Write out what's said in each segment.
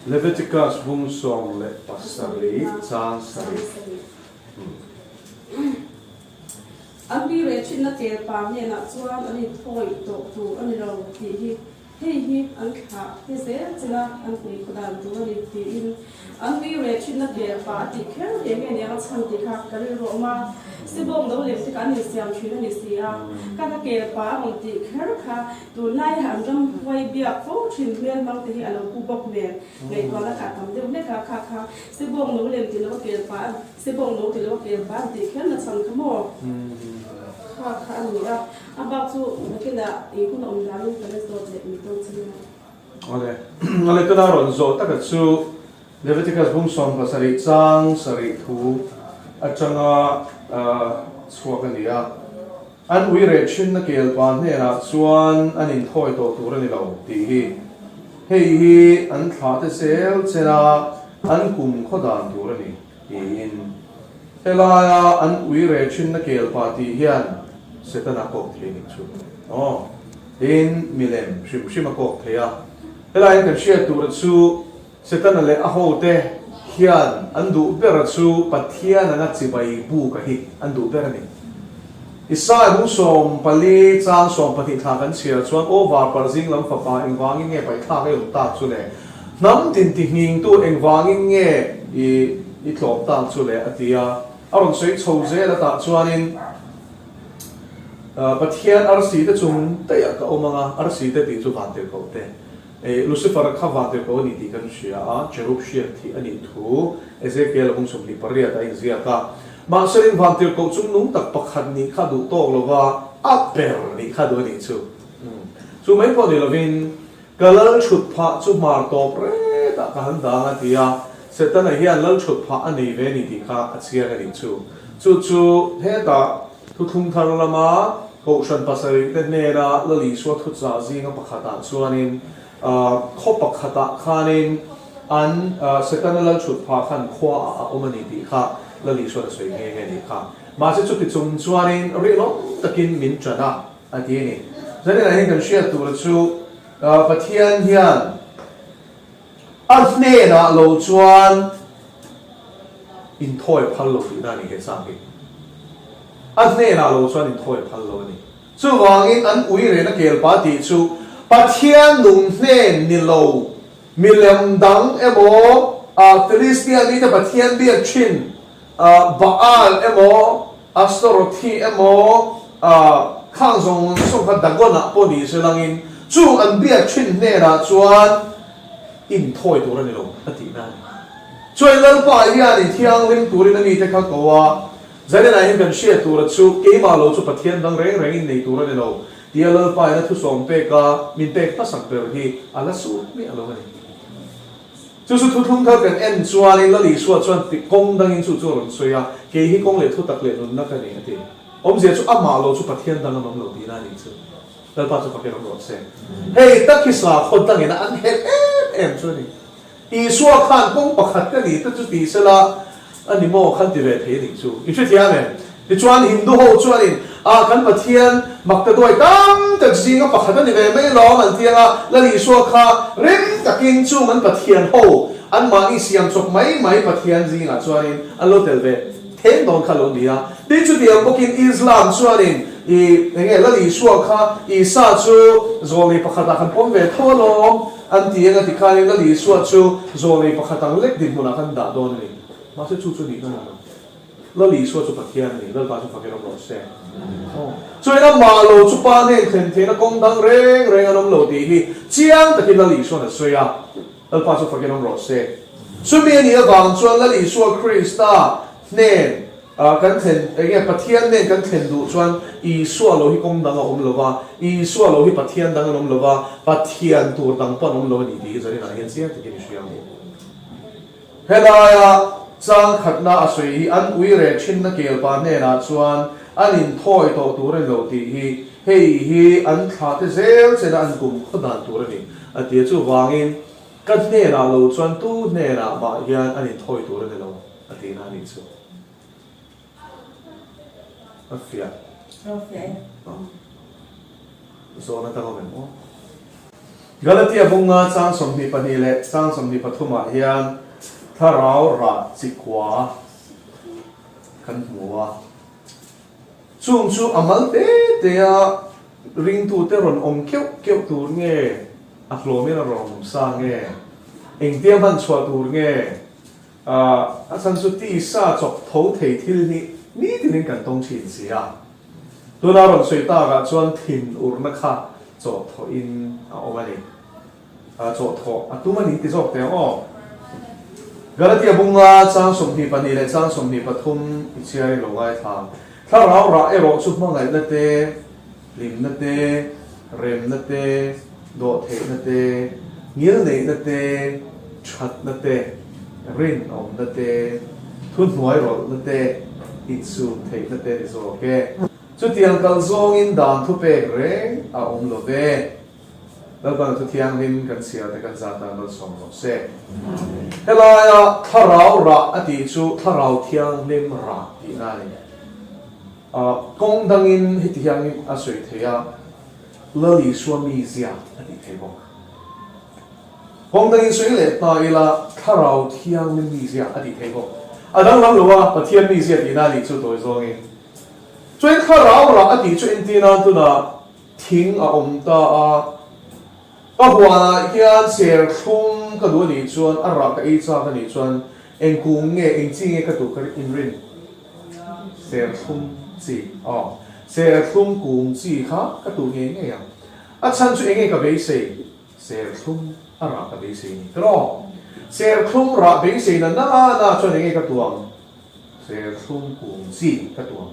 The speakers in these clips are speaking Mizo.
Leviticus bung 17 chang 7. An pi reh thinna kelpa hnenah chuan an inthawi tawh tur a ni lo tih hi Hei hi an thlah te zel chila an kum khaw dan tur a ni tiin an ui reh thinna kel pa a tih kher hi enge niang a chhan tih kha ka rilru a awm a, Sibawm lo lem te kha an insiam thin a ni si a, ka ka kel pa a rawn tih kher kha tunlai an ram huai biak fo thin hmel hmang te hi a lo pu bawk nen ngaihtuahna kha a tam deuh hlek a, kha kha Sibawm lo lem ti lo a kel pa a Sibawm lo ti lo a kel pa an tih kher na chhan kha maw kha kha a ni a. A bak chu nakinah i hun awm danin ka la zawt leh mi dawn che nia. Awle, awle tuna rawn zawh taka chu Leviticus bung 17 chang sarih thu atanga chhuak a ni a. An ui reh thinna kelpa hnenah chuan an inthawi tawh tur a ni lo tih hi. Hei hi an thlah te zel chena an kum khaw dan tur a ni tiin. Helaia an ui reh thinna kelpa tih hian Setana kawk thei nih chu aw. Tin, milem hrim hrim a kawk thei a. Helaiin kan hriat tura chu Setana leh a hote hian an duh bera chu Pathian anga chibai buka hi an duh ber a ni. Isaiah bung 14 chang 12 thla kan chhiar chuan aw varparh zing lam fapa engvangin nge paihthlak a awm tak chu le? Hnam tin ti nghingtu engvangin nge i i tlawm tak chu le? a ti a. A rawn sawi chho zel a tah chuanin Pathian arsi te chung daih ah ka awm ang a, arsi te tih chu vantirhkoh te. Lucifer kha vantirhkoh a ni tih kan hria a, cherub hriat thih a nih thu Ezekiel a bung 28 a inziak a. Mahse vantirhkoh chung nung tak pakhat nih kha duh tawk lo va, a ber nih kha duh a nih chu. Chu mai pawh ni lovin Ka lal thut phah chu hmar tawp ret ah ka han dang a ti a, Setana hian lal thut phah a nei ve ni tih kha a chiang a nih chu. Chu chu hetah thuthlung thar lama Kohhran pasarih te hnena Lal Isua thuchah zinga pakhatah chuanin khaw pakhatah khanin an Setana lal thut phah khan khua ah a awm a ni tih kha Lal Isuan a sawi nghe nghe a nih kha. Mahse chuti chung chuanin rinawm takin min ṭan a. A ti a ni. Zaninah hian kan hriat tura chu Pathian hian a hnenah lo chuan inthawi phal lo tihna a ni he chang hi. A hnenah lo chuan inthawi phal lo a ni. Chuvangin an ui rehna kelpa tih chu Pathian nung hnen ni lo milem dang emaw Philistia mite Pathian biak thin Baal emaw, Astarothi emaw, khang zawng zawng kha Dagon-ah pawh ni se langin chung an biak thin hnenah chuan inthawi tur a ni lo a tihna a ni. Chuan Lalpa hian i thianghlim turin a mite kha ko a, Zaninah hian kan hriat tura chu keimah lo chu Pathian dang reng rengin nei tur a ni lo tia Lalpa in a thusawm pek a, min pek hmasak ber hi a la sut miah lo a ni. Chu chu thuthlung thar kan en chuanin Lal Isua chuan ti kawng dangin chu chu a rawn sawi a, Kei hi kawng leh thutak leh nunna ka nei a ti. Awmzia chu amah lo chu Pathian dang an awm lo tihna a nih chu. Lalpa chu fakin awm rawh se. Hei tak hi sakhaw dangin a an helh em em chu a ni. Isua khan kawng pakhat ka ni te chu ti sela a ni maw khan ti ve thei a nih chu. I hrethiam em? Tichuan Hindu ho chuanin ah kan Pathian maktaduai tam tak zinga pakhat a ni ve mai lawm an ti anga Lal Isua kha rem takin chung an Pathian ho anmahni siam chawp mai mai Pathian zingah chuanin an lo tel ve then dawn kha lo ni a. Tin chutiang bawkin Islam chuanin i enge Lal Isua kha Isa chu zawlnei pakhatah kan pawm ve tho alawm an ti anga tikhanin Lal Isua chu zawlnei pakhat ang lek dinhmunah khan dah dawn a ni. Mahse chu chu nihna a ni lo. Lal Isua chu Pathian a ni, Lalpa chu fakin awm rawh se. Chuan amah lo chu Pa hnen thlen theihna kawng dang reng reng an awm lo tih hi chiang takin Lal Isua'n a sawi a, Lalpa chu fakin awm rawh se. Chumi a nih avang chuan Lal Isua Krista hnen kan thlen, eng nge Pathian hnen kan thlen duh chuan Isua lo hi kawng dang a awm lo va, Isua lo hi Pathian dang an awm lo va, Pathian tur dang pawh an awm lo a ni tih hi zaninah hian chiang takin i hria ang u. Helaia chang khatna a sawi hi an ui reh thinna kelpa hnenah chuan an inthawi tawh tur a ni lo tih hi hei hi an thlah te zel chena an kum khaw dan tur a ni a ti a, chuvangin ka hnenah lo chuan tu hnenah mah hian an inthawi tur a ni lo a tihna a nih chu. A fiah. A fiah e. Zawhna dang awm em aw? Galatia bunga chang 22 leh chang 23 ah hian thlarau rah chi kua kan hmu a. Chung chu a mal te te a ringtute rawn awm keuh keuh tur nge, a hlawmin a rawn awm sa nge, engtia hman chhuah tur nge, a chhan chu tisa chawp tho thei thil hi nitinin kan tawng thin si a. Tuna rawn sawi takah chuan thin urna kha chawh thawhin a awm a ni. Chawh thawh a tum a ni ti zawk teh ang aw. Galatia bunga chang 22 leh chang 23 i chhiarin lo ngaithla. Thlarau rah erawh chu hmangaihna te, hlimna te, remna te, dawhtheihna te, ngilneihna te, thatna te, rinawmna te, thuhnuairawlhna te, insum theihna te ni zawk e. Chutiang kal zawngin dan thupek reng a awm lo ve. Lalpan thu thianghlim kan chhiar te kan zat a malsawm rawh se. Helaia thlarau rah a tih chu thlarau thianghlim rah tihna a ni. Kawng dangin heti hiangin a sawi thei a, Lal Isua mizia a tih thei bawk. Kawng dangin sawi leh ta ila thlarau thianghlim mizia a tih thei bawk. A danglam lo a, Pathian mizia tihna a nih chu tawi zawngin. Chuan thlarau rah a tih chu entirnan tunah Thing a awm ta a, ka huanah hian serthlum ka duh a nih chuan, a rah ka ei chak a nih chuan eng kung nge, eng chi nge ka duh ka inrin? Serthlum chi, aw, serthlum kung chi kha ka duh ngei ngei ang. A chhan chu eng nge ka beisei? Serthlum a rah ka beisei ni tiraw? Serthlum rah beisei na na na chuan eng nge ka tuang? Serthlum kung chi ka tuang.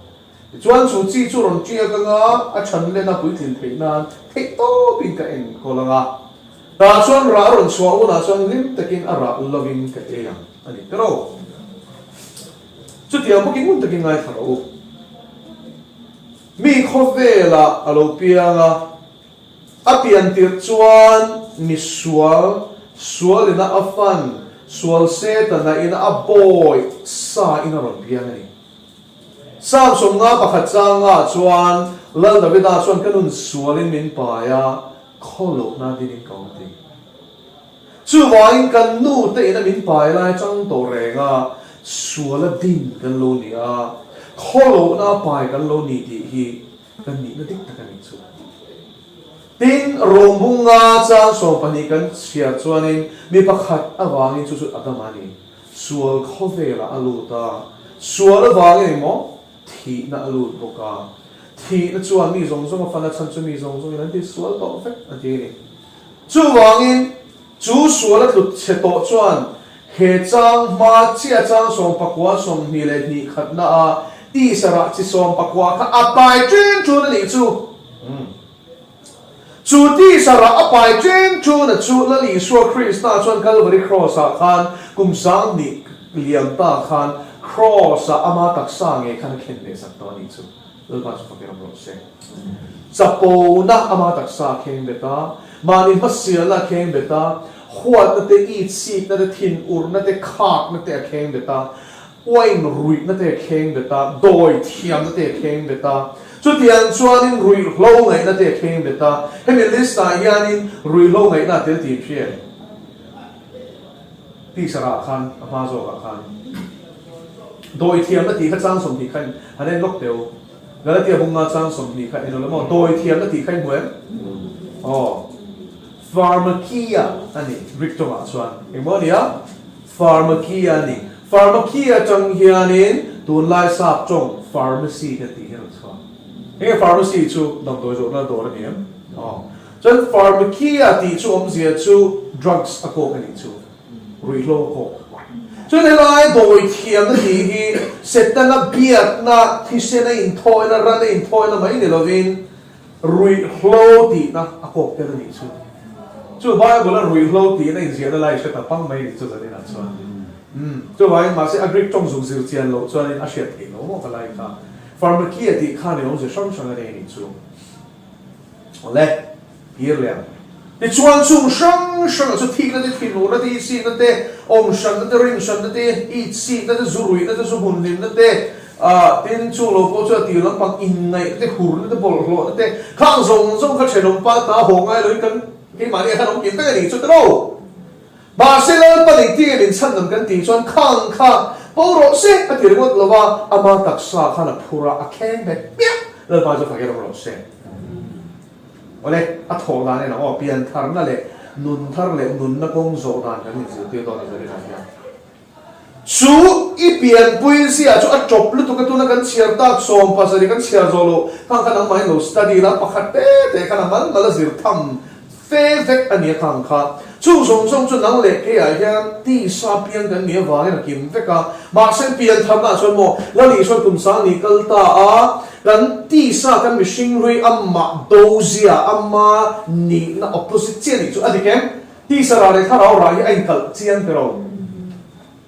Tichuan chu chi chu rawn ṭiak anga a ṭhan len a puitlin theih nan theih tawpin ka enkawl anga, tah chuan rah a rawn chhuah hunah chuan hlim takin a rah lovin ka ei ang a ni ta lo. Chutiang bawkin ngun takin ngaithla rawh u. Mi khawvelah a lo piang a, a pian tirh chuan mi sual, sualina a fan, sual Setana ina a bawi sa in a rawn piang a ni. Psalm 51 changa chuan Lal Davida chuan ka nun sualin min pai a, khaw lohna dinin ka awm ti. Chuvangin kan nu te ina min pai lai chang tawh reng a, suala din kan lo ni a, khaw lohna pai kan lo ni tih hi kan nihna dik tak a nih chu. Tin, Rawmbunga chang 12 kan chhiar chuanin mi pakhat avangin chu chu Adama a ni. Sual khawvelah a lut a, sual avangin engmaw thihna a lut bawk a. Thihna chuan mi zawng zawng a fan a, chhan chu mi zawng zawngin an ti sual tawh vek a ti a ni. Chuvangin chu sual a tlut chhe tawh chuan he chang hma chiah chang 19 22 khatna a tisa rah chi 19 kha a pai ṭen ṭun a nih chu. Chu tisa rah a pai ṭeng ṭuna chu Lal Isua Krista chuan Kalvari Kraws-ah khan kum 2000 liam ta khan Kraws-ah ama taksa ngei khan a khen leh sak tawh a nih chu. Lalpa chu fakin awm rawh se. Chapona ama taksa a kheng bet a, mahni hmasialna a kheng bet a, huatna te, itsikna te, thinurna te, khakna te a kheng bet a, Uain ruihna te a kheng bet a, dawi thiamna te a kheng bet a, chutiang chuanin ruihhlo ngaihna te a kheng bet a, hemi list ah hianin ruihhlo ngaihna a tel tih in hria em? Teacher ah khan, a hma zawk ah khan dawi thiamna tih kha chang 20 kha in han en lawk teh u, Galatia bunga chang 20 kha en ula maw, dawi thiamna tih kha in hmu em? Aw, Pharmakia a ni, Greek tawngah chuan engmaw a nia? Pharmakia a ni. Pharmakia atang hianin tunlai sap tawng pharmacy kan tih hi a rawn chhuak. Enge pharmacy chu damdawi zawhna dawr a ni em? Aw. Chuan pharmakia tih chu awmzia chu drugs a kawk a nih chu. Ruihhlo a kawk. Chuan helai dawi thiamna tih hi Setana biakna, thisen a inthawina, ran a inthawina mai ni lovin Ruihhlo tihna a kawk tel a nih chu. Chu Bible a ruihhlo tihna inziahna lai hre ta pang mai nih chu zaninah chuan. Umm, chuvangin mahse a Greek tawng zuk zir chian loh chuanin a hriat theih lo maw ka lai kha. Pharmakia tih khan in awmze hrang hrang a nei a nih chu. Awle, kir leh ang. Tichuan chung hrang hrangah chu thikna te, thinurna te, ichikna te, awm hranna te, rin hranna te, itsikna te, zu ruihna te, zu hmunhlimna te, Ah, tin chung lo pawh chu a tir lampang inngaihna te, hurna te, bawlhhlawhna te, khang zawng zawng kha thenawm pa ta haw ngai loin kan. Keimahni khan awm kim vek a ni chu tiro. Mahse Lalpa nei tir in chhan ang kan tih chuan khang kha bo rawh se a ti ringawt lo a, ama taksa khan a phur a, a kheng bet hmiah. Lalpa chu fak i rawng rawh se. Awle, a thawh dan en ang aw, piantharna leh nun thar leh nunna kawng zawh dan kan inzirtir dawn a ni zanin ah hian. Chu i pianpui zia chu a tawp lutuk a, tuna kan chhiar tak 70 kan chhiar zawh loh khang kha nangmahin lo study la, pakhat te te khan a mal mal a zir tham fe vek a ni a khang kha. Chung zawng zawng chu nang leh keiah hian tisa piang kan nih avangin a kim vek a, mahse pian tharna ah chuan maw Lal Isua kum sang ni kal ta a, kan tisa kan mihring hlui amah do zia ama nihna opposite chiah nih chu a dik em? Tisa rah leh thlarau rah hi a inkalh chiang ta lo.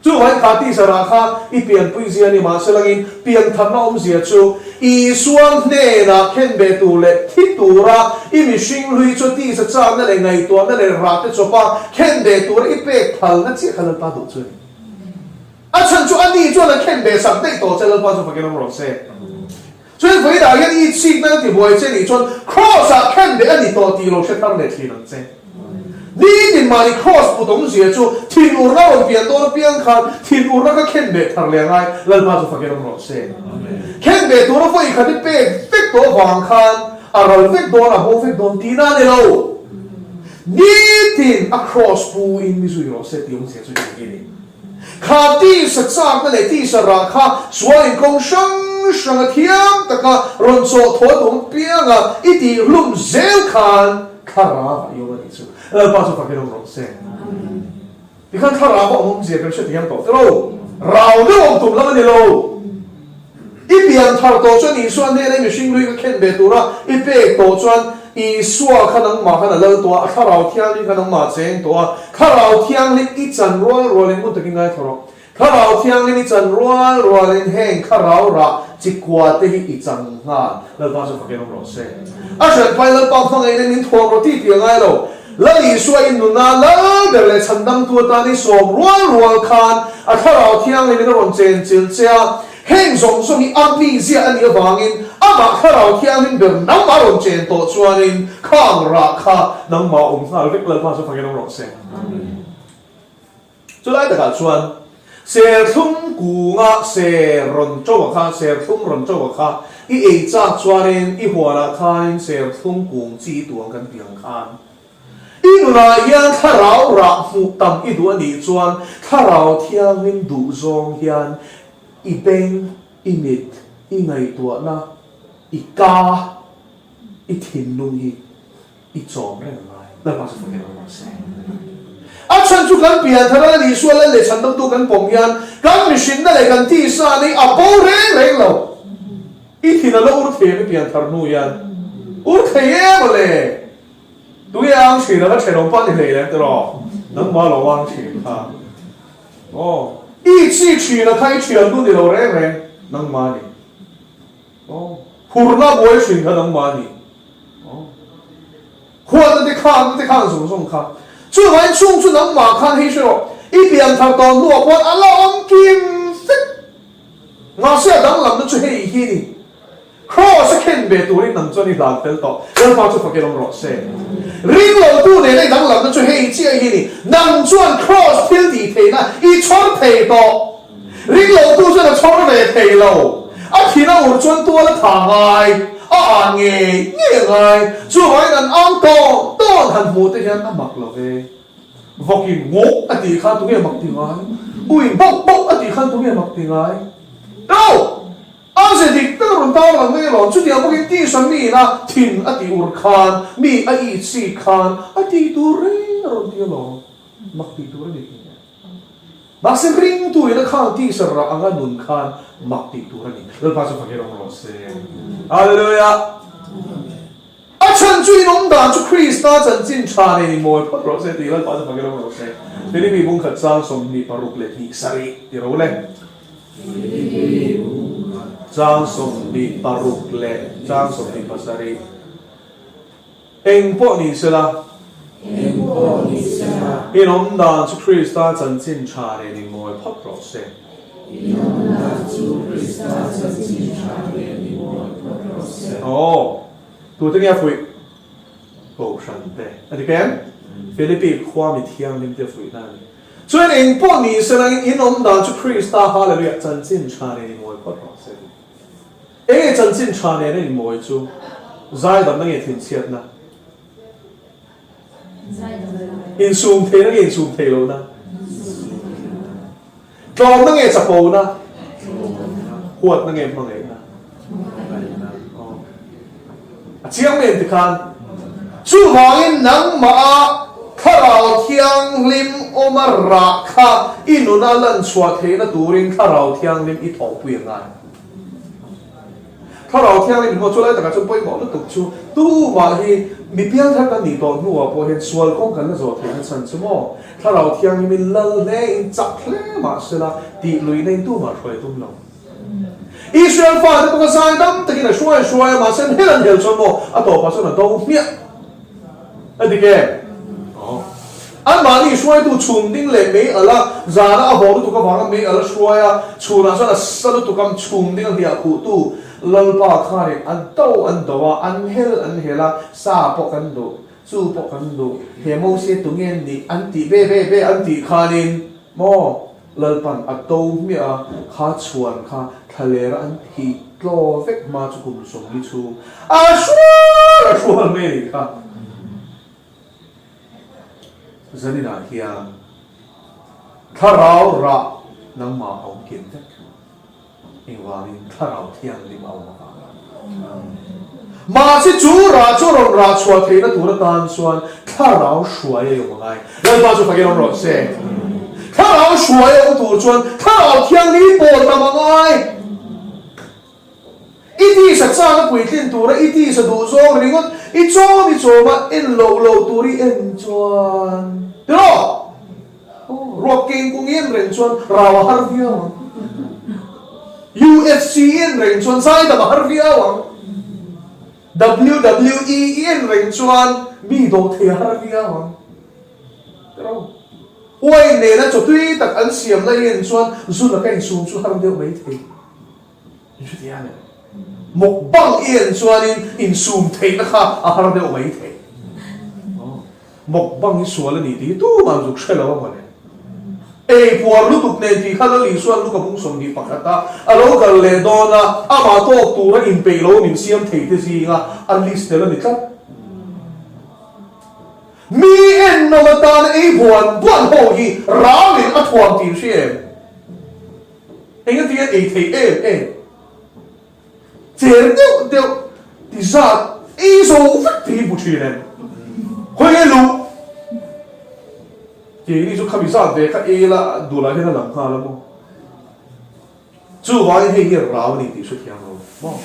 Chuvangin kha tisa rah kha i pianpui zia a ni mahse langin piantharna awmzia chu Isua hnenah khen ve tur leh thi tura i mihring hlui chu tisa chakna leh ngaihtuahna leh rah te chawpa khen ve tura i pek phalna chiah kha Lalpa duh chu a ni. A chhan chu ani chuan a khen ve sak daih tawh che Lalpa chu fakin awm rawh se. Chuan vawiinah hian i chikna ka ti buai che nih chuan Kraws ah khen beh a ni tawh tih lo hre thar leh thin ang che. Nitin mahni Kraws put awmzia chu thinurna rawn pian dawn apiang khan thinurna kha khen beh thar leh a ngai, Lalpa chu fakin awm rawh se. Khen beh tura vawi khat i pek vek tawh avang khan a ral vek dawn, a bo vek dawn tihna a ni lo. Nitin a Kraws pu in mi zui rawh se tih awmzia chu hei hi a ni. Kha tisa chakna leh tisa rah kha sual inkawng hrang hrang a thiam taka rawn chawh thaw tum pianga i tih hlum zel khan thlarau a iawm a nih chu. Lalpa chu fakin awm rawh se. Tikhan thlarau a awm awmzia kan hrethiam tawh tilo. Rau deuh awm tum lam a ni lo. I pian thar tawh chuan Isua hnena i mihring lui ka khen ve tura i pek tawh chuan Isua kha nangmah khan a lal tawh a, a Thlarau Thianghlim kha nangmah a cheng tawh a, Thlarau Thianghlim i chan rual rualin ngun takin ngaithla rawh. Thlarau Thianghlim i chan rual rualin heng thlarau rah chi kua te hi i chang nghal. Lalpa chu fakin awm rawh se. A hranpai Lalpa hmangaihna min thuam rawh tih tih a ngai lo. Lal Isua in nuna lal ber leh chhandamtu atan i sawm rual rual khan a Thlarau Thianghlimin a rawn chen chilh che a, heng zawng zawng hi a mi ziah a nih avangin amah Thlarau Thianghlim ber nangmah a rawn chen tawh chuanin khang rah kha nangmah awm nghal vek Lalpa chu fakin awm rawh se. Chulai takah chuan serthlum kunga ser rawn to a kha, serthlum rawn to a kha i ei chak chuanin i huanah khanin serthlum kung chi i tuang kan tih ang khan i nunah hian thlarau rah hmuh tam i duh a nih chuan thlarau thianghlim duh zawng hian i beng, i mit, i ngaihtuahna, i ka, i thinlung hi I chawm reng lai. Lalpa chu fakin awm rawh se. A chhan chu kan pian thar a Isua lal leh chhandamtu kan pawm hian kan mihrinna leh kan tisa nei a bo reng reng lo. I thin a lo ur thei em i pian thar hnu hian? Ur thei em aw le? Tui a ang thin a la thenawm pah ni hlei lem tiraw? Nangmah lo ang thin kha. Aw. I chi thin a kha i thiannu ni lo reng reng nangmah ni. Aw. Hurna buai thin kha nangmah ni. Huatna te khan te khan zawng zawng kha. Chuvangin chung chu nangmah khan hei hre rawh, i pian thar tawh hnuah pawh a la awm kim vek. Mahse a danglamna chu hei hi ni. Kraws a khen ve turin nang chuan i hlan fel tawh. Lalpa chu fakin awm rawh se. Ring lotu nena i danglamna chu hei chiah hi ni. Nang chuan kraws thil tih theihna i chhawr thei tawh. Ring lotu chuan a chhawr ve thei lo. A thin a ur chuan tual a tha ngai, a an ngei ngei a ngai. Chuvangin an ang tawn tawn han hmuh te hian a mak lo ve. Vawkin ngawk a tih khan tunge mak ti ngai? Uin bauh bauh a tih khan tunge mak ti ngai? No! A ze dik tak a rawn tar lang mai alawm. Chutiang bawkin tisa miin a thin a tih ur khan, mi a itsik khan a tih tur reng a rawn ti alawm. Mak tih tur a ni thei nen. Mahse ringtu in a khang tisa rah anga nun khan mak tih tur a ni. Lalpa chu fakin awm rawh se. Hallelujah! A chhan chu in awm dan chu Krista chanchin tha nei ni mawi phawt rawh se tih Lalpa chu fakin awm rawh se. Filipi bung khat chang 22 leh 27 ti ro le. Chang 26 leh chang 27. Eng pawh ni sela. Eng pawh ni sela. In awm dan chu Krista chanchin tha nen in mawi phawt rawh se. In awm dan chu Krista chanchin tha nen in mawi phawt rawh se. Aw, tute nge a fuih? Kohhran te a dik em? Philippi khua mi thianghlim te fuihna a ni. Chuan eng pawh ni se langin in awm dan chu Krista Hallelujah chanchin tha nen i mawi phawt rawh se ti. Enge chanchin tha nen a in mawi chu zaidamna nge thinchhiatna? Insum theihna nge insum theih lohna? Tlawmna nge chapona? Huatna nge hmangaihna? A chiang mai em tikhan? Chuvangin nangmah Thlarau Thianghlim awma rah kha i nuna lan chhuah theihna turin Thlarau Thianghlim i thawhpui a ngai. Thlarau Thianghlim inhmuh chu lai takah chuan pawimawh lutuk chu tumah hi mi piangthar kan nih tawh hnuah pawh hian sual kawng kan la zawh theihna chhan chu maw? Thlarau Thianghlimin lal hle in chak hle mah sela tih luihna in tumah hruai tum lo. Israel fate pawh kha zai dam takin a hruai hruai a mahse an hel an hel chuan maw a tawpah chuan a do hmiah. A dik em? Aw. Anmahni hruaitu chhum ding leh mei alh a, zana a vawh lutuk avanga mei alh a hruai a, chhunah chuan a sa lutuk a, chhum ding a hliah khuhtu Lalpa khanin an do an do a, an hel an hel a, sa pawh kan duh, chu pawh kan duh, he Mose tunge nih an tih ve ve ve an tih khanin maw Lalpan a do hmiah a, kha chhuan kha thlalera an thih tlaw vek hma chu kum 40 chhung a hrual a hrual mai a nih kha. Zaninah hian thlarau rah nangmah a awm kim vek. Engvangin thlarau thianghlim a awm avanga. Mahse chu rah chu rawn rah chhuah theihna tur atan chuan thlarau hruai a awm a ngai. Lalpa chu fakin awm rawh se. Thlarau hruai a awm tur chuan thlarau thianghlim pawl tam a ngai. I tisa chak a puitlin tura i tisa duh zawng ringawt i chawm i chawm a en loh loh tur i en chuan tiraw? Aw, ruak keng kung i en reng chuan rau a har viau ang. UFC i en reng chuan zaidam a har viau ang. WWE i en reng chuan mi dawh thei a har viau ang. Tiraw? Uai nena chaw tui tak an siam lai i en chuan zu laka insum chu har deuh maithei. Chutia le, mukbang i en chuanin insum theihna kha a har deuh mai thei. Mukbang hi sual a ni tih hi tumah zuk hre lo a mawle. Ei puar lutuk nen tih kha Lal Isua'n Luka bung 21 a a lo kal leh dawn a, amah tawk tura inpeih lo min siam thei te zinga a list tel a ni tlat. Mi ennawm atana ei buan buan ho hi ralin a thuam tih hria em? Engati a ei theih em em? Cher deuh deuh ti zat ei zo vek thei hi hmu thin em? Khawi nge luh? Keini chu khami zat ve kha ei la duhlah hian a lang nghal a maw? Chuvangin hei hi rau a ni tih hrethiam lo maw?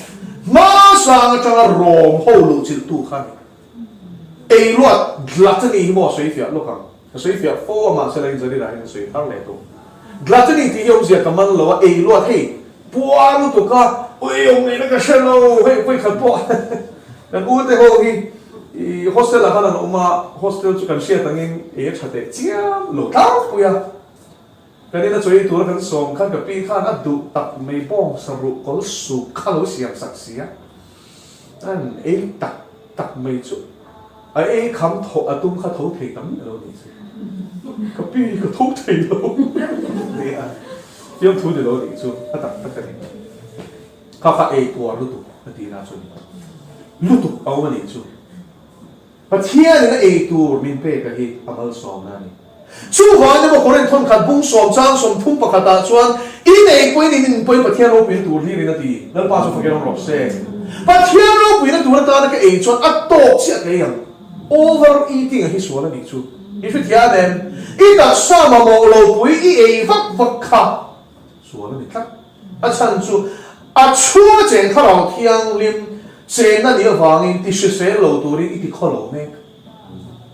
Hmasang atanga rawm ho luh chilhtu kha a ni. Ei luat dlat a ni hi maw a sawi fiah lawk ang. Ka sawi fiah fo a mahse la inzalin ah hian ka sawi thar leh tum. Gluttony tih hi awmzia ka man lo a, ei luat hei puar lutuk a, ui awm ngaihna ka hre lo hei pawi khat pawh kan u te ho hi i hostel ah khan an awm a, hostel chu kan hriat angin ei a tha teh chiam lo tlangpui a, kan ina chawi tura kan sawm khan ka pi khan a duh tak mai bawng saruh kawl sup kha lo siam sak si a, an ei tak tak mai chu a ei kham thawh a tum kha tho thei tam miah lo nih chu. Ka pi ka tho thei lo ti a, fiamthu ni lo nih chu a tak tak a ni. Kha kha ei puar lutuk a ti na chu ni. Lutuk a awm a nih chu. Pathianin a ei tur min pek a hi a malsawmna a ni. Chuvangin emaw Korinth thawnkhat bung sawm chang 31 ah chuan, I nei pawhin in in pawhin Pathian ropuina tur hlirin a ti. Lalpa chu fakin awm rawh se. Pathian ropuina tur atana ka ei chuan a tawk chiah ka ei ang. Over eating a hi sual a nih chu. I hrethiam em? I taksa mamawh lo pui i ei vak vak kha sual a ni tlat. A chhan chu a chhunga cheng thlarau thianghlim chenna nih avangin ti hrisel lo turin i ti khaw lo mek.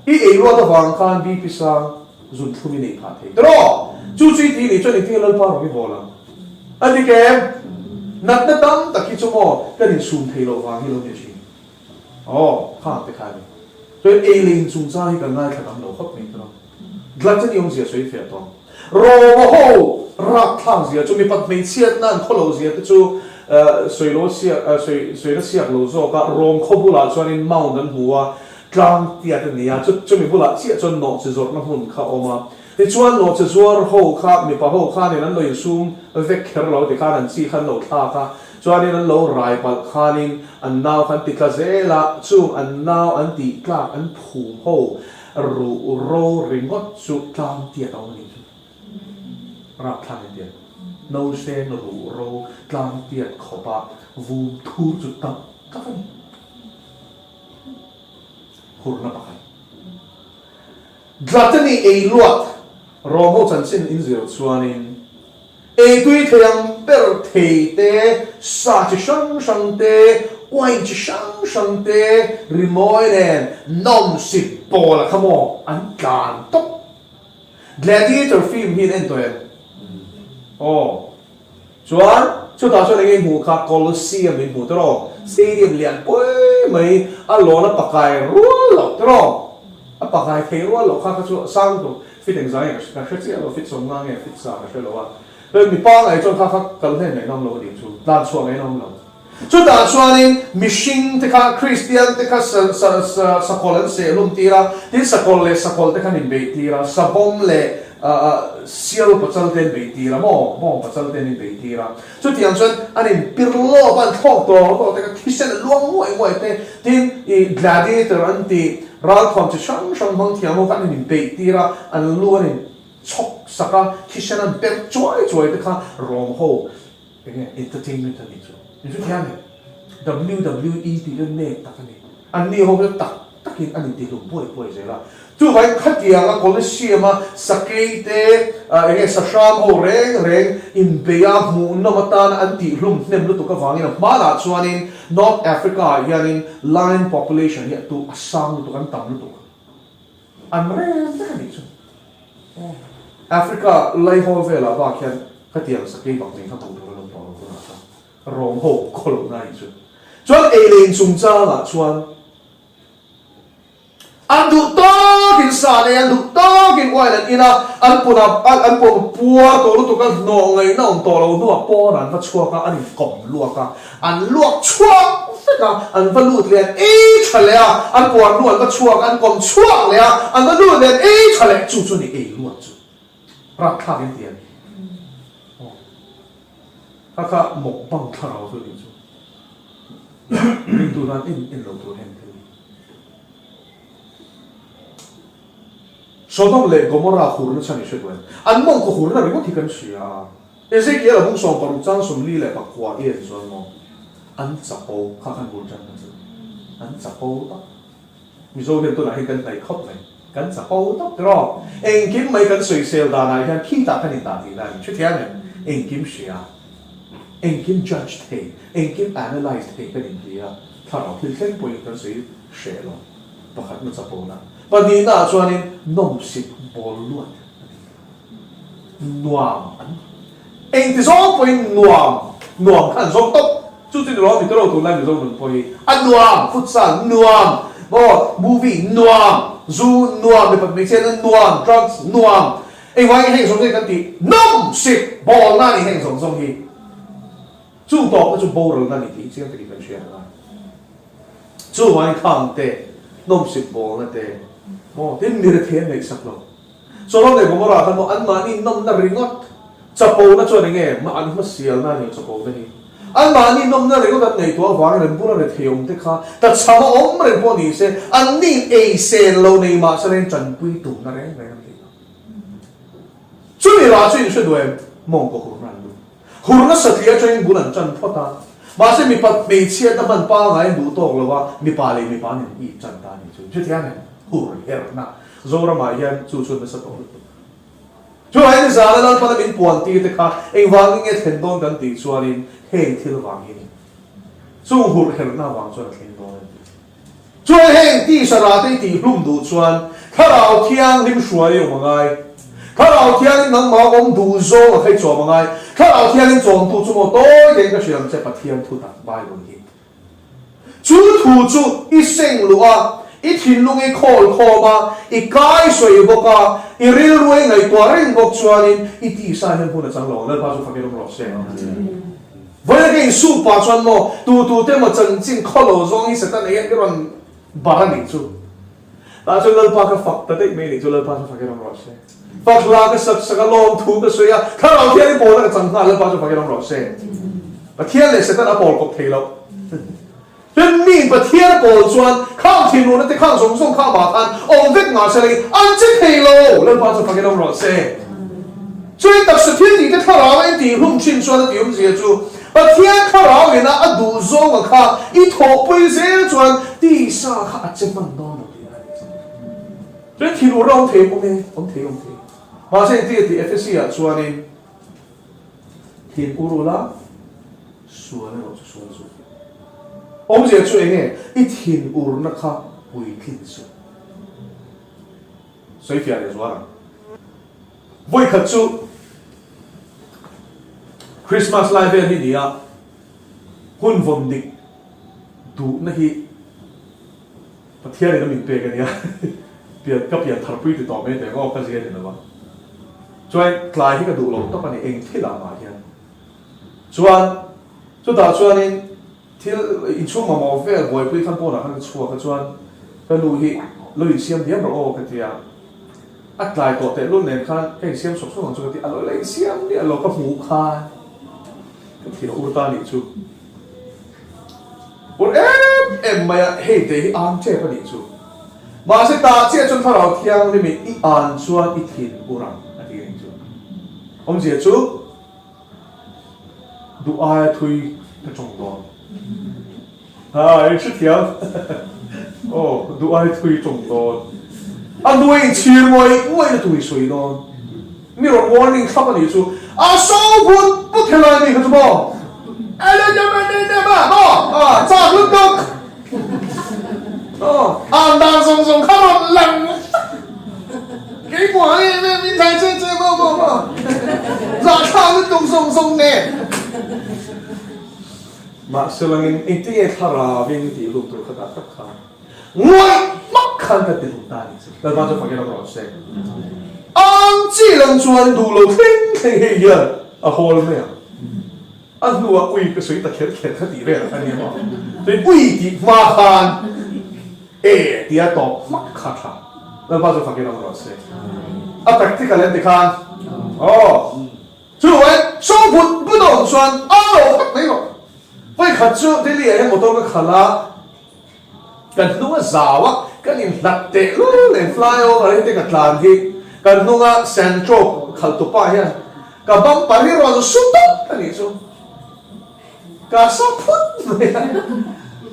I ei ruat avang khan BP sang zun thlum i nei phah thei tiraw? Chu chu i tih nih chuan engtin nge Lalpa rawng i hawl ang? A dik em? Natna tam tak hi chu maw kan insum thei loh vang hi lo ni thin. Aw, khang te kha a ni. Chuan ei leh inchungchang hi kan ngaithla tam lo khawp mai tiraw? Gluttony awmzia sawi fiah tawh ang. Roma ho rakthlak zia chu mipat hmeichhiatna an khawlo zia te chu sawi lo siak sawi sawi na siak lo zawk a, Rom khaw bulah chuanin mound an hmu a. Tlang tiat a ni a, chu chumi bulah chiah chuan nawhchi zawrhna hmun kha a awm a. Tichuan nawhchi zuar ho kha mipa ho khanin an lo insum vek kher lo tikhan an chi kha an lo thlak a, chuanin an lo rai palh khanin an nau kha an ti tla zel a, chung an nau an tih tlak an phum ho ruh ro ringawt chu tlang tiat a awm a nih chu. Rapthlak in tiat nausen ruh ro tlang tiat khawpa vum thur chu tak tak a ni. Hurna pakhat. Gluttony ei luat rawng ho chanchin in zir chuanin ei tui thei ang ber thei te, sa chi hrang hrang te, wine chi hrang hrang te, rimawi nen nawmsip pawl a kha maw an tlan tawp. Gladiator film hi an en tawh em? Aw. Chuan chutah chuan enge hmuh kha Colosseum in hmuh tawh Stadium lian pui mai a lawn a pakai rual loh tawh a pakai thei rual loh kha kha chu sang tur fit engzah nge ka hre chiah lo fit sawmnga nge fit sa ka hre lo a chuan mipa ngaih chuan kha kha kal hlen ngaih nawm lo a nih chu tlan chhuah ngaih nawm lo chutah chuanin mihring te kha Kristian te kha sa sa sa sakawlh an seh hlum tir a tin sakawlh leh sakawlh te khan inbeih tir a savawm leh Sial pachal te an bei tir a maw? Bawng pachal te an inbei tir a. Chutiang chuan an inpir lawp a, an thlawk tawr tawr te kha thisen a luang nguai nguai te, tin ih gladiator an tih ralthuam chi hrang hrang hmang thiam ho kha an inbeih tir a, an lu an inchhawk sak a, thisen an perh chuai chuai te kha Rom ho enge entertainment a nih chu. Inhrethiam em? WWE tih chu nek tak a ni. Anni ho hi tak takin an intihlum buai buai zel a. Chuvangin khatianga Coliseum-a sakei te, eng nge sahram ho reng reng inbeia hmuhnawm atana an tihhlum hnem lutuk avangin a hmanah chuanin North Africa-ah hianin lion population hi a tu a sang lutuk, an tam lutuk. An rem vek a nih chu. Africa laihawl velah bak hian khatiang sakei bak nei kha hmuh tur an awm tawh lo tunah chuan. Rawng ho khaw loh na nih chu. Chuan ei leh in chungchangah chuan an duh tawkin sa nei, an duh tawkin oil an in a, an pun a, an pawm puar tawh lutuk a, hnawh ngaihna awm tawh lo hnuah pawn an va chhuak a, an inkawm luak a, an luak chhuak vek a, an va lut leh an ei tha leh a, an puar hnu an va chhuak a, an kawm chhuak leh a, an va lut leh an ei tha leh, chu chu ni ei luat chu. Rapthlak in ti a ni. Kha kha mukbang thlarau chu nih chu. Ringtu tan en en lo tur heng thil hi. Sodom leh Gomorrah hurna chhan i hre duh em? An mawngkaw hurna ringawt hi kan hria a. Ezekiel a bung 16 chang 44 i en chuan maw an chapo kha khan bul tan kan chu. An chapo tak. Mizo hian tunah hian kan hnaih khawp mai. Kan chapo tawp tiraw? Engkim mai kan sawisel danah hian khitah kan indah tihna a ni. Hrethiam em? Engkim hria, engkim judge thei, engkim analyse thei kan inti a, thlarau thil thleng pawhin kan sawi hreh lo. Pakhatna chapona. Pahnihnaah chuanin nawmsip bawl luat a ni. Nuam an engti zawng pawhin nuam nuam kha an zawng tawp. Chu chu ni lo mi tero tunlai Mizo nun pawh hi a nuam, futsal nuam, maw movie nuam, zu nuam, mipat hmeichhia na nuam, drugs nuam, engvangin heng zawng zawng hi kan tih nawm sik bawlna a ni heng zawng zawng hi. Chu tawpna chu boralna a ni tih hi chiang takin kan hria ang a. Chuvangin khang te nawmsip bawlna te maw tin mi rethei an ngaihsak lo. Sodom leh Gomorrah khan maw anmahni nawmna ringawt chapona chuan enge mah an hmasialna a ni chapona hi. Anmahni nawmna ringawt an ngaihtuah avangin an bula rethei awm te kha tachham a awm reng pawh ni se anni ei sen lo nei mah se reng tanpui tumna reng reng an nei lo. Chumi rah chu in hre duh em? Mawngkaw hurna an duh. Hurna satliah atangin bul an tan phawt a, mahse mipa hmeichhiatna hman pangai an duh tawk lo a, mipa leh mipa an in ip tan ta a ni chu. Hrethiam em? Hur herna Zoramah hian chu chu nasa tawh lutuk. Chuvangin nizana Lalpana min puan tir te kha engvangin nge thlen dawn kan tih chuanin heng thil vang hi a ni. Chung hurh herna vang chuan a thleng dawn a ni. Chuan heng tisa rate i tih hlum duh chuan Thlarau Thianghlim hruai i awm a ngai. Thlarau Thianghlim nangmah awm duh zawng a khei chawm a ngai. Thlarau Thianghlim chawmtu chu maw tawi tein ka hria ang che Pathian thu tak Bible hi. Chu thu chu i seng luh a, i thinlung i khawl khawm a, i kai sawi bawk a, i rilru i ngaihtuah reng bawk chuanin i tisa hian hmun a chang lo ang. Lalpa chu fakin awm rawh se. Vawiin ka insuh pah chuan maw, tu tu te maw chanchin khaw lo zawng hi Satan ei hian i rawn bar a nih chu. Tah chuan Lalpa ka fak ta daih mai nih chu Lalpa chu fakin awm rawh se. Fak hla ka sak sak a, lawmthu ka sawi a, thlarau thian i pawlna ka chang nghal Lalpa chu fakin awm rawh se. Pathian leh Satan a pawl kawp thei loh. Tin mi Pathian a pawl chuan khang thinurna te khang zawng zawng kha amah khan awm vek mah se lei an che thei lo Lalpa chu fakin awm rawh se. Chuin taksa thil tih te thlarau a intih hlum thin chuan a tih awmzia chu Pathian thlarau ina a duh zawnga kha i thawhpui zel chuan tisa kha a che hman dawn lo tih a ni. Chuin thinurna awm thei awm e, awm thei awm thei. Mahse engtin a tih Ephesi ah chuanin Thin ur ula, sual erawh chu sual zu. Awmzia chu eng nge? I thin urna kha puitlin suh. Sawi fiah leh zual ang. Vawikhat chu Christmas lai vel hi ni a, hun vawn dik duhna hi Pathianin a min pek a nia. Pian ka pian tharpui ti tawh mai teh aw ka zia ni lo a. Chuan tlai hi ka duh lo tawp a ni eng thil ah mah hian. Chuan chutah chuanin thil inchhung mamawh vel buaipui khan pawnah khan ka chhuak a chuan ka nu hi lo insiam diam rawh aw ka ti a. A tlai tawh tehlul nen khan ka insiam sawk sawk ang chu ka ti a lo la insiam miah lo ka hmuh khan ka thil a ur ta nih chu. Ur em em mai a hei te hi an tep a nih chu. Mahse tah chiah chuan Thlarau Thianghlim in i an chuan i thin ur ang a ti ring chu. Awmzia chu duh aia thui ka tawng dawn. Ha i hrethiam aw duh aia thui tawng dawn. A hnuai in chhir ngawih ngawih na tur i sawi dawn. Mi rawn warning thlap a nih chu. A so but but helai mi kha chu maw? Maw? A chak lutuk. Aw, an dan zawng zawng kha rawn lang. Keimah em em in thai che che maw maw maw. Zahthlak lutuk zawng zawng nen. Mahse langin engtinge thlarauin tih hlum tur kha dah tak kha. Ngawih hmak khan ka ti duh ta a nih chu. Lalpa chu fakin awm rawh se. Ang chi lang chuan duh lo thleng thleng hei hian a hawl mai ang. A hnuah ui ka sawi ta kher kher kha tih vel a ni maw. Chuan ui tih hma khan e tia tawp hmak kha tha. Lalpa chu fakin awm rawh se. A practical em tikhan aw. Chu ai saw but but a awm chuan a lo vek mai rawh. Vawikhat chu Delhi ah hian motor ka khalh a. Kan hnung a zau a, kan inhlat teh lul nen flyover hi te ka tlan hi kan hnunga Santro khalh tupa hian ka bumper hi rawn su tawp a nih chu. Ka sa phut mai a,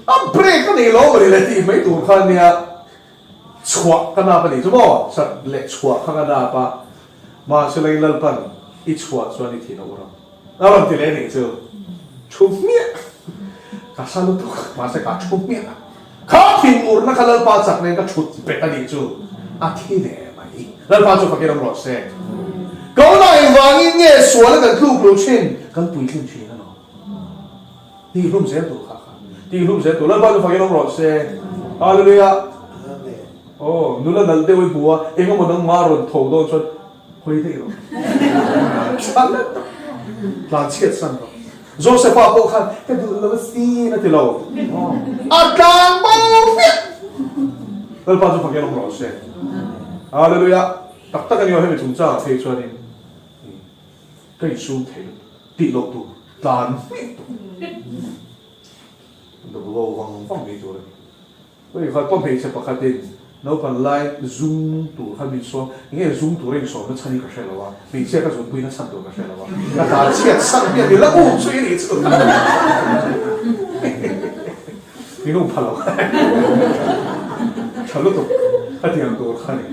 a brake a nei lo mawni le tih mai tur kha ania chhuah ka nap a nih chu maw, sat leh chhuah kha ka nap a, mahse lei Lalpan i chhuah chuan i thin a ur ang. A rawn ti leh nih chu thu hmiah ka sa lutuk mahse ka thu hmiah kha thinurna kha Lalpa chak nen ka thut bet a nih chu a thi ve mai Lalpa chu fakin awm rawh se ka unau engvangin nge sual a kan tluk lo thin kan puitlin thin alawm tihhlum zel tur kha kha tihhlum zel tur Lalpa chu fakin awm rawh se Hallelujah aw nula nalh deuh i hmu a engemaw nangmah rawn tho dawn chuan Hawi daih rawh. Tha let tak. Tlan chhiat san rawh. Josepha pawh khan ka duh lo asin a ti lo. A tlan bo hmiah. Lalpa chu fakin awm rawh se. Hallelujah. Tak tak a ni aw hemi chungchangah phei chuanin ka insum thei lutuk. Tih loh tur tlan hmiah tur. Dawk lo vang vang mai tur a ni. Hei kha pawh hmeichhe pakhatin naupan lai zum tur kha min sawm, enge zum tur a insawm na chhan hi ka hre lo a, hmeichhia ka zunpui na chhan tur ka hre lo a, ka tlan chhiat sak hian min la um chu i nih chu min um pha lo tha lutuk a ti ang tur kha ni.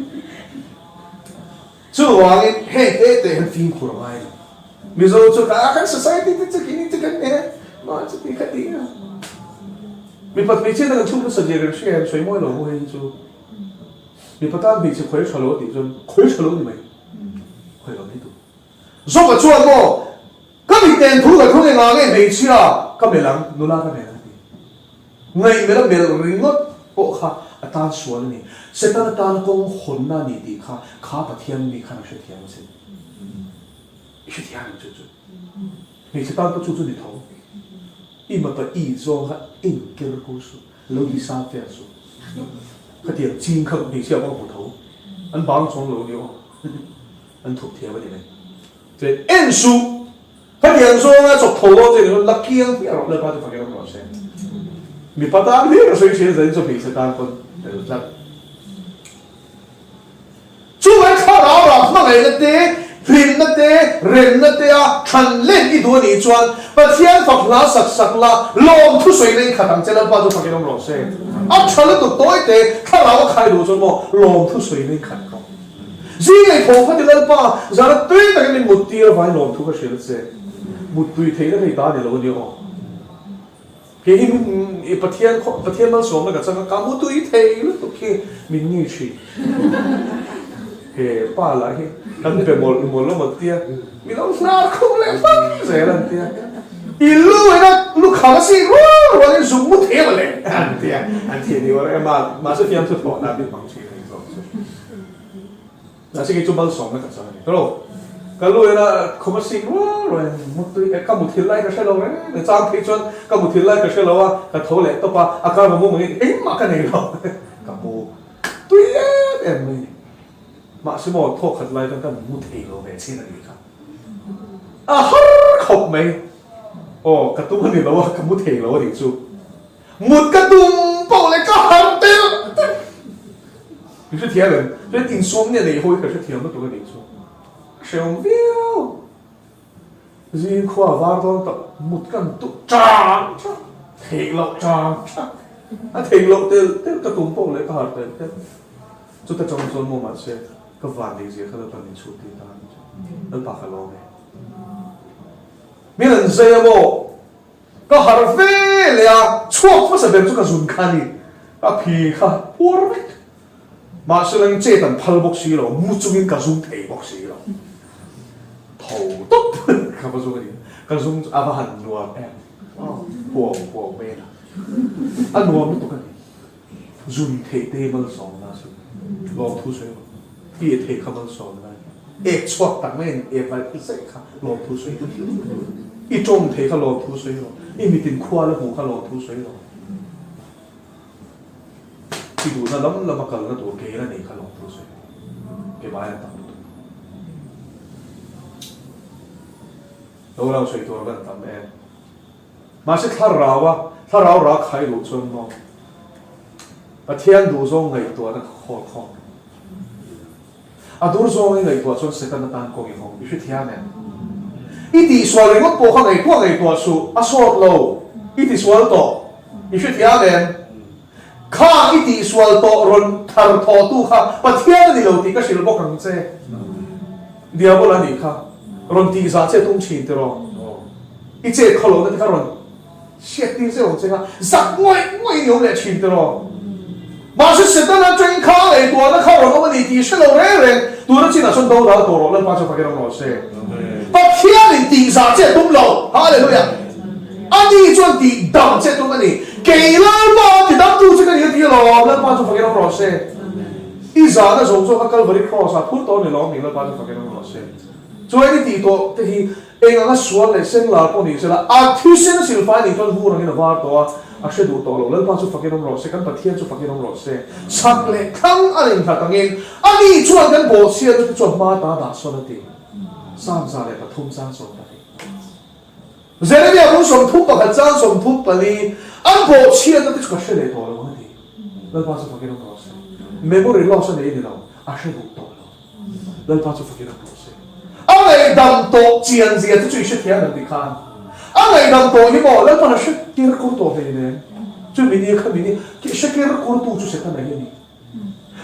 Chuvangin heng te te hian fimkhur a ngai lo. Mizo chu ka kan society te chu kini chu kan nen mah chu ti kha ti a. Mipat hmeichhia te kan chhung nasa zia kan hria em sawi mawi lo maw hei hi chu. Mipa tan hmeichhe khawi tha lo a tih chuan khawi tha lo ni mai. Khawi lo mai tur. Zawka chuan maw ka miten thu ka thung engah nge hmeichhia ka melh ang nula ka melh ang a ti. Ngaih melh a melh ringawt pawh kha a tan sual a ni. Setana tan kawng hawnna a ni tih kha kha Pathian mi khan a hrethiam asin. I hrethiam em chu chu? Hmeichhe tan pawh chu chu ni tho. I mapa i zawng kha enker ko suh, lo ti sa vel suh. Khatiang ching kha hmeichhia pawh ka hmu tho. An bang chuang lo a ni aw. An thup thiam a ni mai. Chuan en suh! Khatiang zawnga chawp tho dawn che ni chuan la kiang hmiah rawh Lalpa chu fakin awm rawh se. Mipa tan hlir ka sawi thin zanin chu hmeichhe tan pawn tel tlat. Chuvai thlarau rah hmangaihna te, hlimna te, remna te a thlan len i duh a nih chuan Pathian fak hla sak sak la, lawm thusawi in khat ang che Lalpa chu fakin awm rawh se. A tha lutuk tawi te, thlarau a khai duh chuan maw lawm thusawi in khat rawh. Zing ei tho khat i Lalpa, zana tui takin min mut tir avangin lawm thu ka hrilh a che. Mut tui theihna hei ta a ni lo a nia aw. Kei hi min Pathian Pathian malsawmna ka chang a, ka mu tui thei lutuk hi min ngi thin. He pa lah hi kan be mawlh mawlh a maw tia, mi lo hnar khum leh hmak zel an tia. I lu ina lu kham a sik rual rualin zuk mu thei maw le an tia. An thi ni awr em a, mahse fiamthu thawhna min hmang thin a ni zawk chu. Mahse kei chu malsawmna ka chang a ni. Hello. Ka lu ina khum a sik rual rual in mutui ka muthilh lai ka hre lo reng reng. Chang phei chuan ka muthilh lai ka hre lo a, ka tho leh tawp a, a kar va mum angin engmah ka nei lo. Ka mu tui em em mai ni. Mahse maw thawk khat lai chuan ka mu thei lo ve chin a nih kha. A har khawp mai. Aw ka tum a ni lo a, ka mu thei lo a nih chu. Mut ka tum poh leh ka harh tel tel. I hrethiam em? Chuan insawm nge nei hawi ka hrethiam lutuk a nih chu. Ka hrehawm viau. Zing khua a var dawn tawh, mut kan tum chang chang, theih loh chang chang. A theih loh tel tel ka tum poh leh ka harh tel tel. Chuta tang chuan maw mahse ka van nei zia kha Lalpa min chhut tir ta a nih chu. Lalpa ka lawm e. Min an zai a maw? Ka harh ve leh a, chhuak hmasa ber chu ka zun kha a ni. Ka phi kha puar vek. Mahse langin chet an phal bawk si lo, mu chungin ka zum thei bawk si lo. Tho tawp ka va zum a ni. Ka zum chu a va han nuam em. Huau huau mai a ni. A nuam lutuk a ni. Zun theih te hi malsawmna a si. Lawmthu sawi rawh. Pi e thei kha malsawmna a ni. Ek chhuak tak mai a ni. Ek vai phu zaih kha lawmthu sawi rawh. I tawng thei kha lawmthu sawi rawh. I mitin khua la hmuh kha lawmthu sawi rawh. I duhna lam lama kalna tur kei la nei kha lawmthu sawi rawh. Ke bai a tam lutuk. Lo lo sawi tur a van tam em. Mahse thlaraua thlarau rak khai duh chuan maw Pathian duh zawng ngaihtuahna kha khawl khawm rawh. A dur zawng i ngaihtuah chuan Setana tan kawng i hawng i hrethiam em? I tihsual ringawt pawh kha ngaihtuah ngaihtuah suh, a sawt lo, i tisual tawh i hrethiam em? Kha i tihsual tawh rawn thar thawhtu kha Pathian a ni lo tih ka hrilh bawk ang che. Diabol a nih kha rawn tihzah che tum thin tiraw? I chet khaw lohna te kha rawn hriat tir zeuh ang che kha zak ngawih ngawih i awm leh thin tiraw? Mahse Setana atangin kha a ngaihtuahna kha rawn awm a ni tih hre lo reng reng tuna chinah chuan do dal tawh rawh Lalpa chu fakin awm rawh se. Pathianin tihzah che tum lo. Hallelujah! Ani chuan tih dam che tum a ni. Kei Lalpa a ti damtu che ka ni a ti alawm. Lalpa chu fakin awm rawh se. I zahna zawng zawng kha Calvary Cross ah phur tawh a ni lawm ni. Lalpa chu fakin awm rawh se. Chuan i tih tawh te hi eng anga sual leh seng lar pawh ni sela a thisen a silfai nih chuan vur angin a var tawh a, a hre duh tawh lo. Lalpa chu fakin awm rawh se. Kan Pathian chu fakin awm rawh se. Chak leh thlang a innghat angin ani chuan kan bawhchhiatna te chuan hma ta dah sawn a ti. Psalm 103 chang 12. Jeremia bung 31 chang 34, An bawhchhiatna te chu ka hre leh tawh lo ang a ti. Lalpa chu fakin awm rawh se. Memory loss a nei a ni lo, a hre duh tawh lo. Lalpa chu fakin awm rawh se. A ngaihdam tawh chian zia te chu i hrethiam ang ti khan. A ngaihdam tawh hi maw Lalpa'n a hre kir kur tawh hleinem. Chu mini kha mini hre kir kur tu chu Setana hi a ni.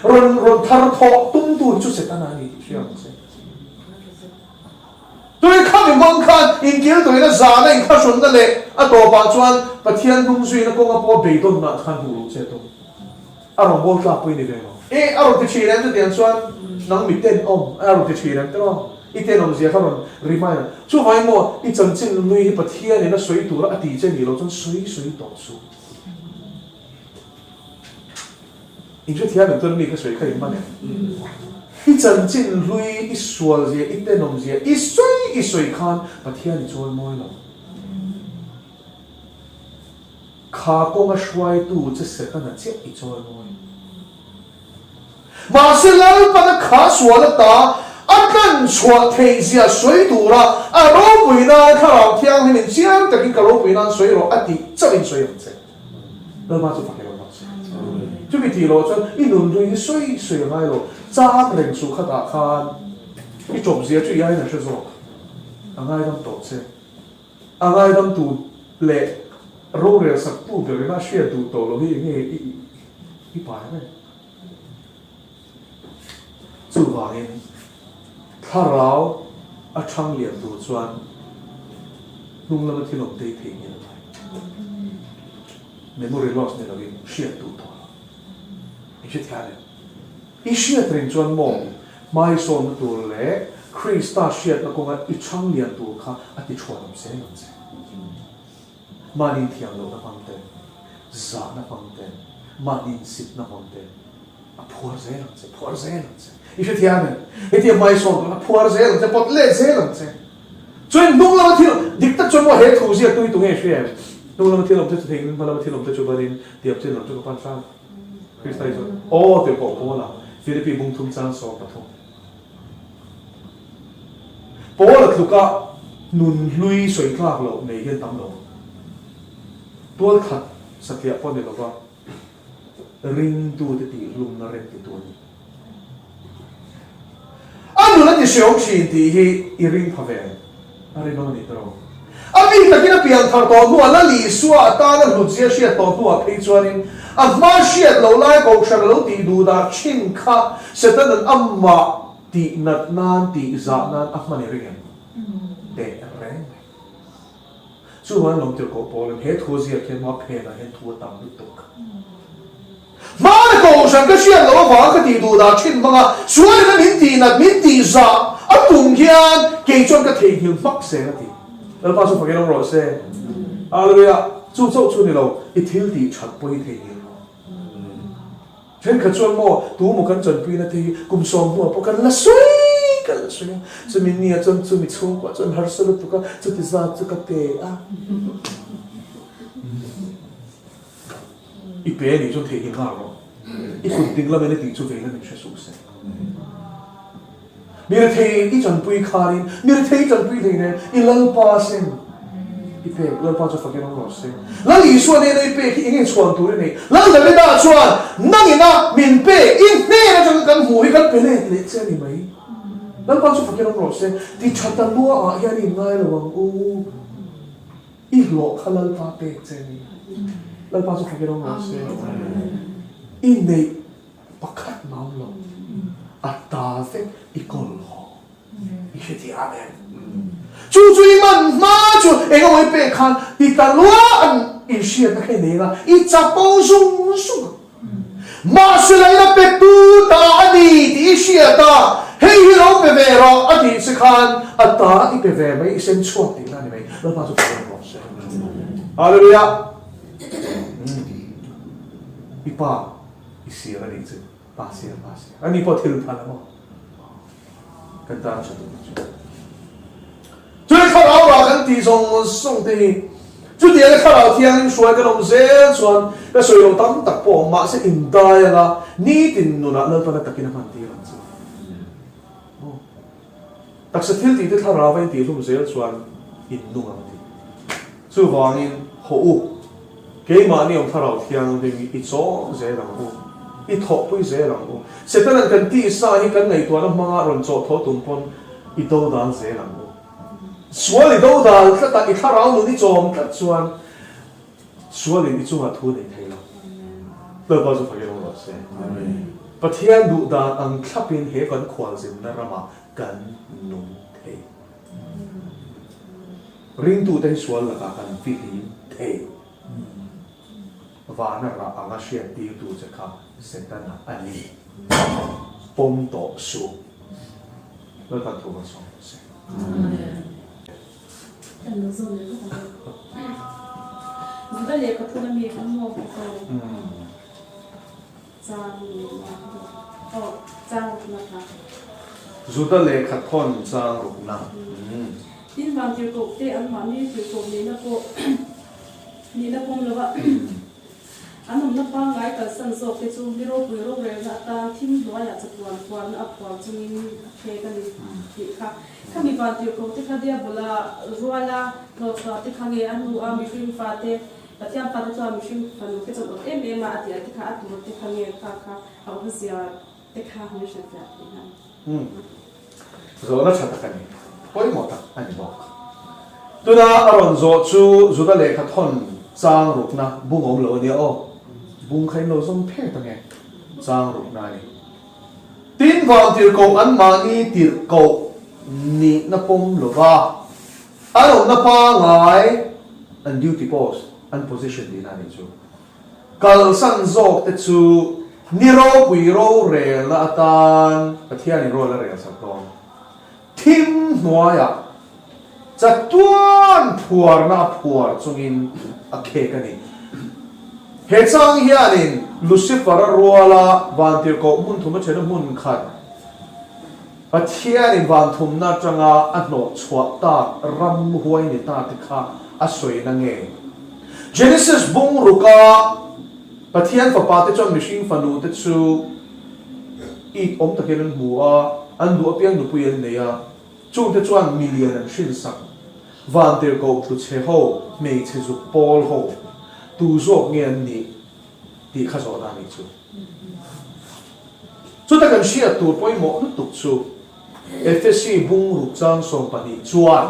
Rawn rawn thar thawh tum tu hi chu Setana a ni tih hria ang che. Tui kha mi hmang khan inkil tuina zana inkhahrawnna leh a tawpah chuan Pathian hnung zuina kawnga pawh beidawnna khan hmuh loh che tum. A rawn bawl tlak pawh i ni ve lo. E, a rawn ti thin em chutiang chuan nang mi tenawm a rawn ti thin em tiraw? I tenawm zia kha rawn remind a. Chuvangin maw i chanchin nui hi Pathianin a sawi tura a ti che nih loh chuan sawi sawi tawh suh. In hrethiam em chuan mi ka sawi kha in man em? I chanchin hlui, i sual zia, i tenawm zia, i sawi i sawi khan Pathian i chawi mawi lo. Kha kawnga hruaitu che Setana chiah i chawi mawi. Mahse Lalpan a kha sual ata a tlan chhuah theih zia sawi tura a ropui nan Thlarau Thianghlimin chiang takin ka ropui nan sawi rawh a tih chauhin sawi ang che. Lalpa chu fak ilo rawh se. Chumi tih loh chuan i nun hlui hi sawi sawi a ngai lo. Chak reng suh khatah khan i tawp zia chu i aiin a hre zawk. A ngaidam tawh che. A ngaidamtu leh rorel saktu berin a hriat duh tawh lo hi enge i pai reng. Chuvangin thlarau a thang lian tur chuan hnung lama thil awm tei thei nge lai. Memory loss ni lovin hriat duh tawh lo. I hrethiam em? I hriat reng chuan maw hmaisawnna tur leh Krista hriatna kawnga i chhang lian tur kha a ti thuan awm zel ang che. Mahni inthiam lohna hmang ten, zahna hmang ten, mahni insitna hmang ten a phuar zel ang che, phuar zel ang che. I hrethiam em? Hetia hmaisawn tur a phuar zel ang che, pawt let zel ang che. Chuan hnung lama thil, dik tak chuan maw he thu ziak tu hi tunge hria em? Hnung lama thil awm te chu theiin hma lama thil awm te chu banin tiam chin lam chu ka pan hram. Krista hi chuan, Aw tirhkoh Paula, Philippi bung thum chang 13. Paula tluka nun hlui sawi tlak loh nei hian tam lo. Tualthat satliah pawh ni lova ringtute tihhlumna rem titu a ni. A nun a ti hreawm thin tih hi i ring pha ve a rinawm a ni tawh. A bik takin a pian thar tawh hnuah Lal Isua a tana hlutzia hriat tawh hnuah phei chuanin a hma hriat loh lai kohhran a lo tih duh dah thin kha Setanan amah tih nat nan tih zah nan a hman i ring em? Teh reng mai. Chuan lawmtirhkoh Paulin he thu ziak hian maw phenah hian thu a tam lutuk. Hmana kohhran ka hriat loh avang ka tih duh dah thin hmang a, sualin a min tih nat, min tih zah a tum hian kei chuan ka theihnghilh hmak seng a ti. Lalpa chu fakin awm rawh se. Hallelujah! Chu chauh chu ni lo, i thil tih that pawh hi theihnghilh rawh. Thenkhat chuan maw, tu maw kan chanpuina te hi kum sawm hnuah pawh kan la sawi kan la sawi a, chumi nia chuan chumi chhungkuah chuan harsa lutuk a, chuti zat chu ka pe a. I pe anih chuan theihnghilh nghal rawh. I kut ding lamin a tih chu vei lamin hre suh se. Mi rethei i chanpui khanin mi rethei i chanpui hlei nen i Lalpa sin i pek. Lalpa chu fakin awm rawh se. Lal Isua nena i pek hi enge chhuan tur i neih? Lal Davida chuan nangina min pek i hnen atanga kan hmuh hi kan pe let leh che a ni mai. Lalpa chu fakin awm rawh se. Ti tha ta lua ah hian i inngai lo ang u. I hlawh kha Lalpa pek che a ni. Lalpa chu fakin awm rawh se. I neih pakhat mau lo, a ta vek i kawl haw. I hrethiam em? Chu chu i man hma chu eng emaw i pek khan ti ta lua an inhriatna kha i nei anga i chapo zung zung ang. Mahse la ina pe tu ta a ni tih i hriat a, hei hi lo pe ve rawh a tih che khan a ta i pe ve mai, i sen chhuak tih na a ni mai. Lalpa chu Pathian rawh se. Hallelujah! I pa i sir a nih chu, pa sir, pa sir. Ani pawh thil phal a maw? Kan tan tha duh chu. Chumi thlarau rah kan tih zawng zawng te hi chutianga thlarau thianghlim hruai kan awm zel chuan ka sawi lo tam tak pawh awm mahse indai anga nitin nunah Lalpana takin a hman tir ang chu. Taksa thil tih te thlarau a intih hlum zel chuan innung ang a ti. Chuvangin haw u, keimahni awm thlarau thianghlim hi i chawm zel ang u, i thawhpui zel ang u. Setanan kan tisa hi kan ngaihtuahna hmanga rawn chawhthaw tum pawn i do dal zel ang u. Sual i do dal tlat a, i thlarau nun i chawm tlat chuan sualin i chungah thu nei thei lo. Lalpa chu fakin awm rawh se. Pathian duh dan ang thlapin he kan khualzinna ramah kan nung thei. Ringtute hi sual lakah kan fihlim thei. Vana rah anga hriattirtu che kha Setana a ni. Pawm tawh suh. Lalpan thu kan sawm se. Kan lo zawm leh vak ang. Juda lehkha thun ami kha maw ka ko. Chang aw chang rukna kha. Juda lehkha thawn chang rukna. Tin vang tirhkoh te an mahni tirhkoh nihna pawh nihna pawm lova. An awmna pangngai kalsan zawk te chu mi ropui rorelna atan thim hnuaiah chatuan phuarna a phuar chungin a khek a ni tih kha. Khami vantirhkoh te kha Diabola ruala hlawhchhuah te kha nge a hnu a mihring fate, Pathian fate chuan mihring fanu te chuan awt em em a a tih te kha a tur te kha nge kha kha a awmzia te kha min hrilhfiah tih hian. Umm. Zawhna tha tak a ni. Pawimawh tak a ni bawk. Tuna a rawn zawh chu Juda lehkha thawn chang rukna bung awm lo a nia aw. Bung kha in lo zawm phek ange. Chang rukna a ni. Tin vang tirhkoh anmahni tirhkoh nihna pawm lova an awmna pangai an duty post, an position tihna a nih chu. Kalsan zawk te chu ni ropui rorelna atan Pathianin rual a rel sak dawn. Thim hnuaiah chatuan phuarna a phuar chungin a khek a ni. He chang hianin Lucifer-a ruala vantirhkoh hmun thum a thena hmun khat Pathianin van thumna atanga a hnawh chhuah tak ram huai ni ta te kha a sawi na nge? Genesis bung ruka Pathian fapa te chuan mihring fanu te chu it awm takin an hmu a, an duh apiang nupui an nei a, chungte chuan milian an hrinsak. Vantirhkoh tluchhe ho, hmeichhe zuk pawl ho, tu zawk nge an nih tih kha zawhna a nih chu. Chuta kan hriat tur pawimawh lutuk chu Efesi bung ruk chang 12 chuan,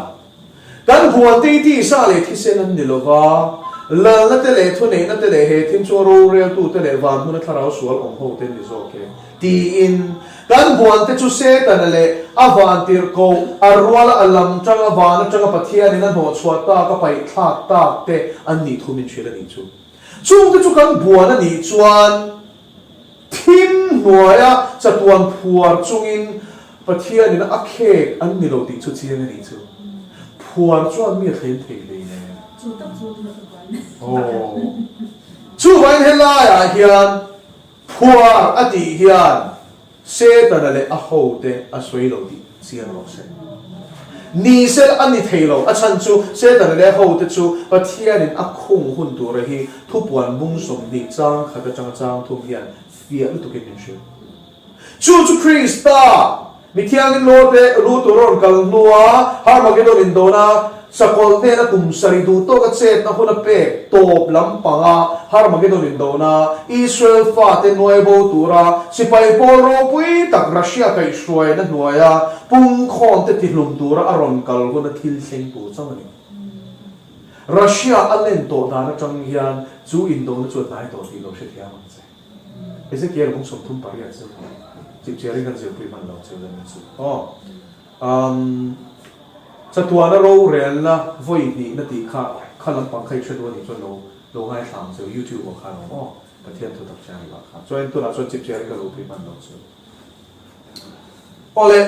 Kan huan te tisa leh thisen an ni lova, lalna te leh thuneihna te leh he thim chunga roreltu te leh van hmuna thlarau sual awm ho te an ni zawk e, tiin kan huan te chu Setana leh a van tirhkoh a ruala a lam tanga van atanga Pathianin a hnawhchhuah tak a paihthlak tak te an nih thu min hrilh a nih chu. Chungte chu kan buan a nih chuan thim hnuaia chatuan phuar chungin Pathianin a khek an ni lo tih chu chiang a nih chu. Phuar chuan mi a thlem thei hlei nen. Chu tak chu tuna ka buai nen. Aw. Chuvangin helaiah hian phuar a tih hian Setana leh a hote a sawi lo tih chiang rawh se. Ni sel a ni thei lo, a chhan chu Setana leh a hote chu Pathianin a khung hun tura hi thupuan bung 20 chang khat atanga chang thum hian fiah lutukin min hrilh. Chu chu Krista mi thiangin lawte lu tur a rawn kal hnua Harmagedon indona Sakawlh hnena kum sarih duh tawka chetna hun a pek tawp lampanga Harmagedon indona Israel fate nuai bo tura sipai pawl ropui tak Russia kaihhruaina hnuaia pungkhawmte tihlum tura a rawn kal huna thil thleng tur chauh a ni. Russia a len tawh dan atang hian chu indona chu a hnai tawh tih lo hrethiam ang che. Ezekiel bung 38 chu chipchiarin kan zirpui hman lo che u zan chu aw. Umm, chatuana rorelna vawi hnihna tih kha kha lampang kha i hre duh a nih chuan lo lo ngaithla ang cheu YouTube ah khan awm aw, Pathian thu tak channel ah khan. Chuan tunah chuan chip chiarin ka lo pui hman lo chu. Awle,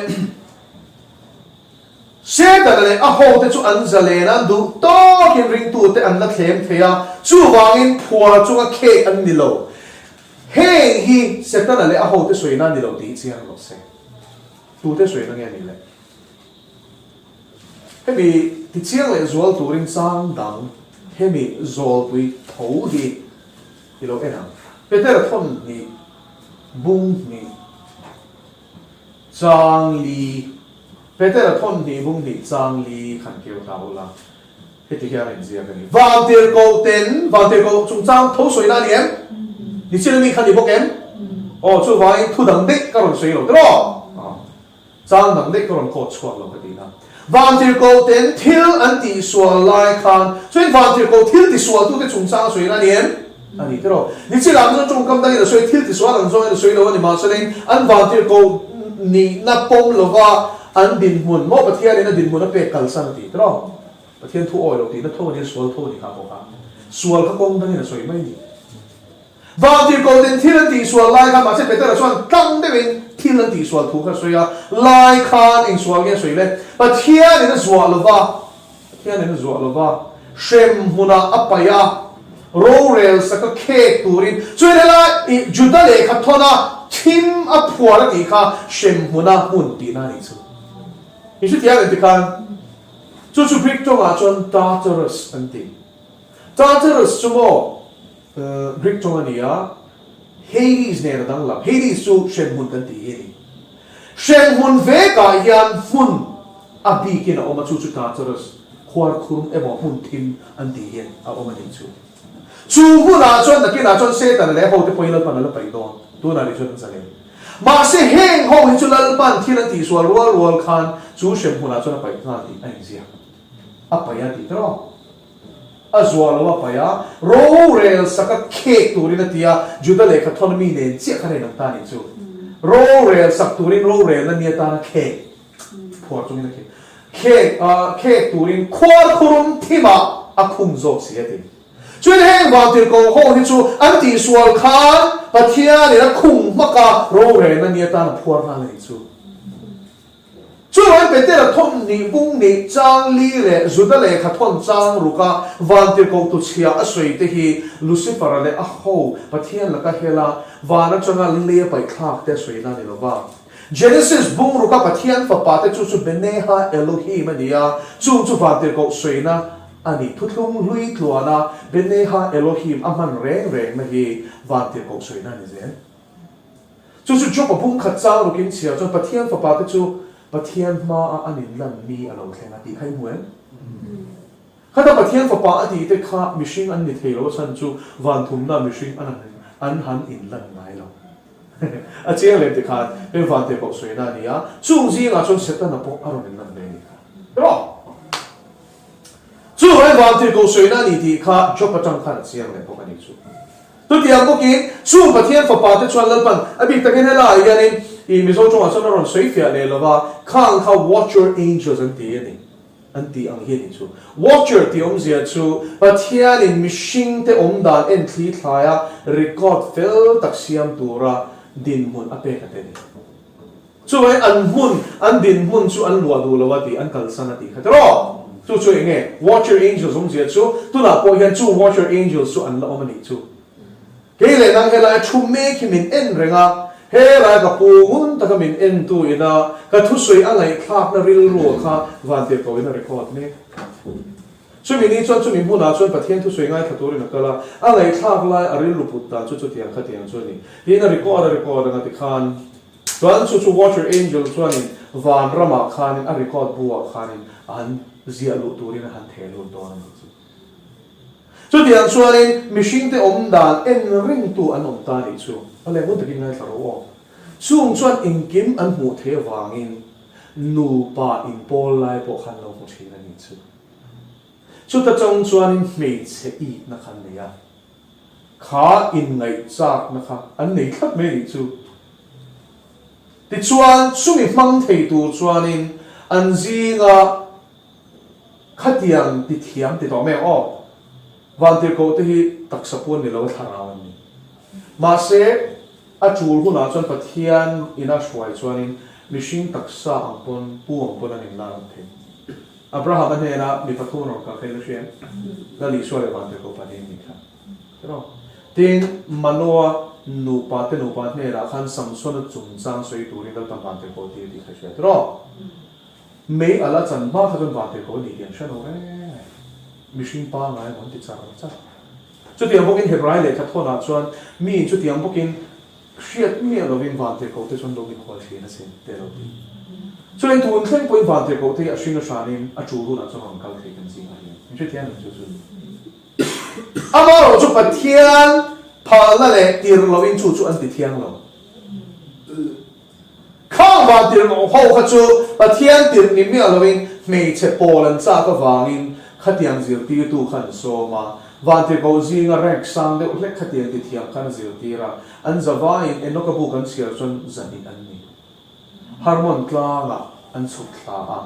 Setana leh a hote chu an zalen a, duh tawkin ringtute an la thlem thei a, chuvangin phuar chunga khek an ni lo. Heng hi Setana leh a hote sawina a ni lo tih chiang rawh se. Tute sawi na nge ni le? Hemi tichiang leh zual turin chang dang hemi zawlpui tho hi i lo en ang. Petera thawn hnih, bung hnih, chang li, Petera thawn hnih, bung hnih, chang li khan keu ta ula, heti hian a inziak a ni. Vantirhkoh ten, vantirhkoh chungchang tho sawina a ni em? Ni chin ami kha ni bawk em? Aw, chuvangin thu dang daih ka rawn sawi lo tiraw? Aw, chang dang daih ka rawn kawt chhuak lo ka ti na. Vantirhkoh ten thil an tihsual lai khan, chuan vantirhkoh thil tisualtute chungchang a sawina a ni em? A ni tiraw? Ni chin ah chuan tawngkam dangin a sawi, thil tisual ang zawngin a sawi lo a ni mahse, an vantirhkoh nihna pawm lova an dinhmun, maw Pathianin a dinhmun a pek kalsan a ti tiraw? Pathian thu awi lo tihna tho a nia, sual tho a ni kha bawk a. Sual kha kawng dangin a sawi mai ni. Vantirhkoh ten thil an tihsual lai khan mahse Petera chuan tlang deuhin thil an tihsual thu kha a sawi a, lai khan eng sual nge a sawi le? Pathianin a zuah lova, Pathianin a zuah lova, hrem hmunah a paih a, rorel saka khek turin, chuan helai i Juda lehkha thawna thim a phuar a tih kha hrem hmuna hmun tihna a nih chu. I hrethiam em tikhan? Chu chu Greek tawngah chuan Tartarus an ti. Tartarus chu maw? Greek tawng a ni a, Hades nen a danglam. Hades chu hremhmun kan tih hi a ni. Hremhmun vekah hian hmun a bikin a awm a, chu chu Tartarus, khuarkhurum emaw hmun thim an tih hian a awm a nih chu. Chu hmunah chuan nakinah chuan Setana leh hote pawhin Lalpan a la paih dawn, tunah rih chuan an zalen. Mahse heng ho hi chu Lalpan thil an tihsual rual rual khan chu hremhmunah chuan a paih nghal tih a inziak. A paih a tih tawh. A zuah lo a paih a, rorel sak a khek turin a ti a, Juda lehkha thawn mi nen chiah khan a inang ta nih chu. Rorel sak turin rorelna ni atan a khek phuar chungin a khek. Khek a khek turin khuarkhurum thimah a khung zawk si a ti. Chuan heng vantirhkoh ho hi chu an tihsual khan Pathianin a khung hmak a, rorelna ni atan a phuar nghal a nih chu. Chuan Petera thawn hnih bung nih chang li leh Juda lehkha thawn chang ruka vantirhkoh tuchhia a sawi te hi Lucifer-a leh a ho Pathian laka hela van atanga lei a paihthlak te a sawi na a ni lo va. Genesis bung ruka Pathian fapa te chu chu Beneha Elohim a ni a, chung chu vantirhkoh sawina a ni. Thuthlung hlui tluana Beneha Elohim a hman reng rengna hi vantirhkoh sawina a ni zel. Chu chu Job-a bung khat chang rukin chhiar chuan Pathian fapa te chu Pathian hmaah an inlan mi a lo thleng a tih kha i hmu em? Khata Pathian fapa a tih te kha mihring an ni thei lo a chhan chu van thumna mihring an an han inlan ngai lo. A chiang lem ti khan heng van te pawh sawina a ni a, chung zingah chuan Setana pawh a rawn inlan ve a nih kha. Rawh! Chu vai van tirhkoh sawina a ni tih kha Job atang khan a chiang leh bawk a nih chu. Chutiang bawkin, chung Pathian fapa te chuan Lalpan a bik takin helaiah hianin i Mizo tawngah chuan a rawn sawi fiah leh lova, khang kha Watcher Angels an ti a ni, an tih ang hi a nih chu. Watcher tih awmzia chu Pathianin mihringte awmdan en thli thlaia record fel tak siam tura dinhmun a pek a te a ni. Chuvangin an hmun, an dinhmun chu an luah duh lo a tih, an kalsan a tih kha tiraw? Chu chu eng nge? Watcher Angels awmzia chu, tunah pawh hian chu Watcher Angels chu an la awm a nih chu. Kei leh nang helai a thu mek hi min en reng a, helai ka pu ngun taka min entu ina ka thusawi a ngaihthlakna rilru kha vantirhkoh in a record mek. Chumi ni chuan chumi hmunah chuan Pathian thusawi ngaithla turin a kal a, a ngaihthlak lai a rilru put dan chu chutiang khatiang chu a ni. Tiin a record a record anga tikhan Chuan chu chu Watcher Angel chuanin van ramah khanin a record bu ah khanin a han ziah luh turin a han theh lut dawn a nih chu. Chutiang chuanin mihringte awm dan en ringtu an awm ta nih chu a leh ngun takin ngaithla ro aw. Chung chuan engkim an hmuh theih avangin nupa inpawl lai pawh khan lo hmu thin a nih chu. Chuta chang chuanin hmeichhe itna kha an nei a. Kha inngaihchakna kha an nei thlap mai nih chu. Tichuan, chumi hmang thei tur chuanin an zinga khatiang ti thiam ti tawh mai ang aw. Vantirhkoh te hi taksa puan ni lo a thlarau an ni. Mahse, a tul hunah chuan Pathian ina hruai chuanin mihring taksa ang pawn, pu ang pawn an inlar ang thei. Abraham-a hnena mi pathum rawn kal kha i la hria em? Lal Isua leh Vantirhkoh pahnih an nih kha. Tiraw? Tin, Manoa nupa te nupa hnenah khan Samsona chungchang sawi turin Lalpan Vantirhkoh a tir tih kha i hria tiraw? Mei a la chan hma kha chuan Vantirhkoh a ni tih an hre lo reng reng. Mihring pangngai emaw an ti char char. Chutiang bawkin Hebrai lehkha thawnah chuan miin chutiang bawkin Hriat miah lovin Vantirhkoh te chuan lo mikhual thin a sin te lo ti. Chuan tun thleng pawhin Vantirhkoh te hi a hring a hranin a tul hunah chuan rawn kal thei kan zingah hian min hrethiam em chu chu. Amaherawh chu Pathian phalna leh tirh loin chu chu an ti thiang lo. Khang Vantirhkoh ho kha chu Pathian tirh ni miah loin hmeichhe pawl an chak avangin khatiang zirtirtu kha an sawm a, Vantirhkoh zinga rank sang deuh hlek khatiang ti thiam khan a zirtir a, an zavaiin Enoka bu kan chhiar chuan zahnih an ni. Harmon tlangah an chhuk thla a,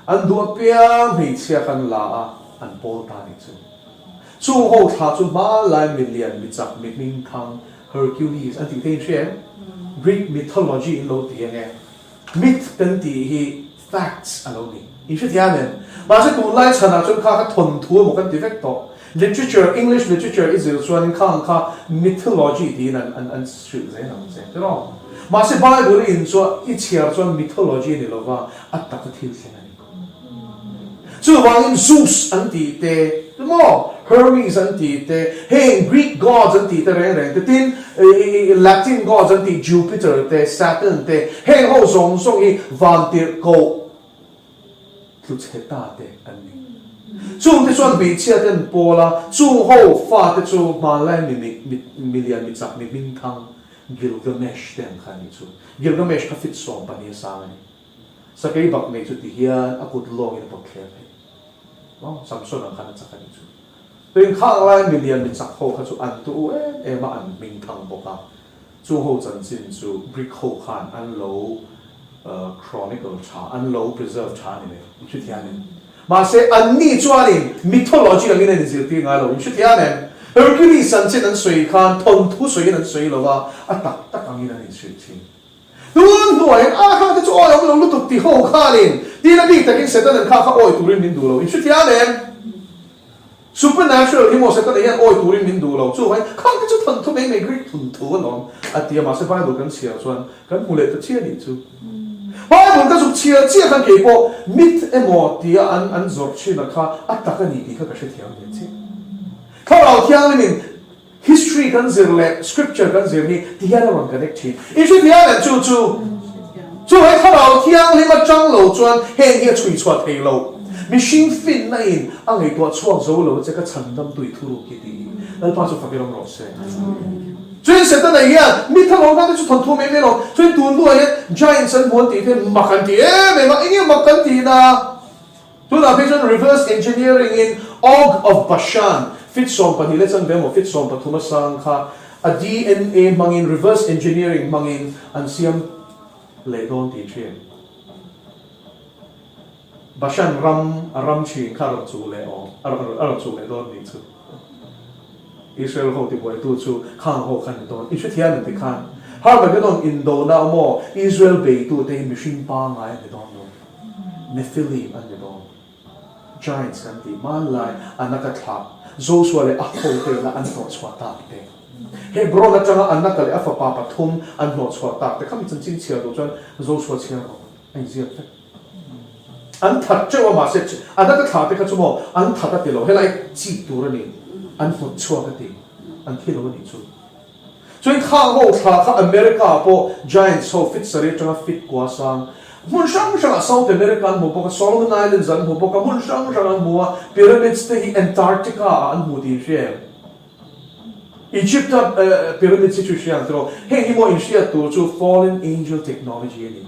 an duh apiang hmeichhia khan la a, an pawl ta nih chu. Chung ho thla chu hmanlai milian michak mi hmingthang Hercules an tih te in hria em? Greek mythology in lo ti ange. Myth kan tih hi facts a lo ni. In hrethiam em? Mahse tunlai chhanah chuan kha kha thawnthu emaw kan ti vek tawh. Literature, English literature i zir chuanin kha ang kha mythology tiin an an an hrilh zel ang che tiraw? Mahse Bible i in chuan i chhiar chuan mythology a ni lova, a taka thil thleng a ni. Chuvangin Zeus an tih te, maw? Hermes an tih te, heng Greek gods an tih te reng reng te, tin Latin gods an tih Jupiter te, Saturn te, heng ho zawng zawng hi vantirhkoh tlu chhe ta te an ni. Chung te chuan hmeichhia te an pawl a, chung ho fa te chu hmanlai mi milian mi chak mi hmingthang Gilgamesh te ang kha a nih chu. Gilgamesh kha fit 12 a sang a ni. Sakei bak nei chu ti hian a kut lawngin a pawt thler thei. Maw? Samson ang khan a chak a nih chu. Tuin khang lai milian mi chak ho kha chu an tu u em em a, an hming thang bawk a. Chung ho chanchin chu Greek ho khan an lo chronicle tha, an lo preserve tha a ni mai. In hrethiam em? Mahse, anni chuanin mythology angin an inzirtir ngai lo. In hrethiam em? Hercules chanchin an sawi khan thawnthu sawiin an sawi lo a, a tak tak angin an inhrilh thin. Tun hnuaiin a kha te chu awi awm lo lutuk ti ho khanin tin a bik takin Satan an kha kha awi turin min duh lo. In hrethiam em? Supernatural hi maw Satan hian awi turin min duh lo. Chuvangin khang te chu thawnthu mai mai Greek thunthu a lawm a ti a, mahse Bible kan chhiar chuan kan hmu leh ta chiah nih chu. Bible ka zuk chhiar chiah khan kei pawh myth emaw tia an an zawrh thin a kha a tak a ni tih kha ka hrethiam ve chiah. Thlarau Thianghlimin History kan zir leh scripture kan zir hi ti hian a rawn connect thin. I hrethiam em chu chu? Chu he Thlarau Thianghlim atang lo chuan heng hi a chhui chhuah thei lo. Mihring finna in a ngaihtuah chhuak zo lo che ka chhandam tui thu ruk hi tih hi Lalpa chu fak i rawng rawh se. Chuan Setana hian mi thalo hna te chu thawnthu mai mai lo. Chuan tun hnuah hian giants an hmu an tih te mak an ti em em a, enge mak kan tih na? Tunah phei chuan reverse engineering in Og of Bashan fit 12 leh chanve emaw fit 13 a sang kha a dna hmangin reverse engineering hmangin an siam leh dawn tih thin. Bashan ram a ram thin kha a rawn chuh leh awm a rawn chuh leh dawn nih chu. Israel ho tibuaitu chu khang ho kha ni dawn. I hrethiam em ti khan Harmageddon indona maw Israel beitute hi mihring pangngai a ni dawn lo. Nephilim an ni dawn. Giants kan tih hmanlai Anaka thlah Joshua leh a hote ina an hnawhchhuah tak te, Hebron atanga Anaka leh a fapa pathum an hnawhchhuah tak te kha mi chanchin chhiar duh chuan Joshua chhiar rawh a inziak vek. An that teuh a mahse Anaka thlah te kha chu maw an that a ti lo, helai chik tur a ni, an hnawtchhuak a ti, an thi lo a nih chu. Chuan khang ho thla kha America ah pawh Giants ho fit sarih atanga fit kua sang hmun hrang hrangah South America an hmu bawk a, Solomon Islands an hmu bawk a, hmun hrang hrang an hmu a, Pyramids te hi Antarctica ah an hmu tih in hria em? Egypt a Pyramids hi chu i hria ang tiraw? Heng hi maw in hriat tur chu Fallen Angel Technology a ni.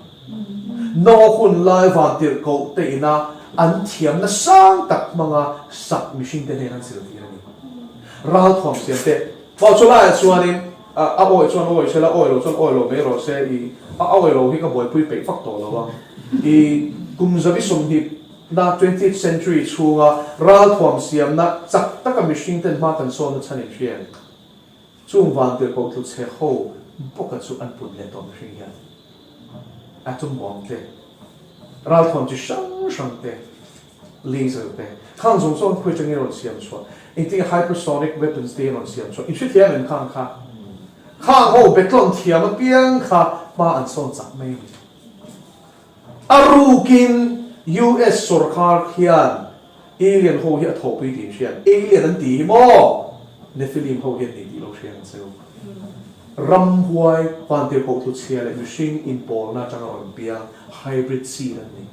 Noah hun lai vantirhkoh te ina an thiamna sang tak hmanga sak mihring te hnen an zirtir a ni. Ralthuam siam te. Aw chu laiah chuanin a awi chuan awi se la, awi lo chuan awi lo mai rawh se, i a awi lo hi ka buaipui peih vak tawh lo a. I kum zabi 20 na, twentieth century, chhunga ralthuam siamna chak taka mihring ten hma kan sawn na chhan in hria em? Chung vantirhkoh tlu chhe ho bawka chu an pun leh tawh mihring hian atom bomb te, ralthuam chi hrang hrang te, Laser te, khang zawng zawng khawi atangin rawn siam chhuah, engtin hypersonic weapons te rawn siam chhuah, in hrethiam em khang kha? Khang ho betlawn thiam apiang kha hma an sawn chak mai a ni. A rukin US sawrkar khian alien ho hi a thawhpui tih in hriat, alien an tih hi maw Nephilim ho hian ni tih lo hria ang cheu. Ramhuai, vantirhkoh tluchhia leh mihring inpawlna atanga rawn piang hybrid seed an ni.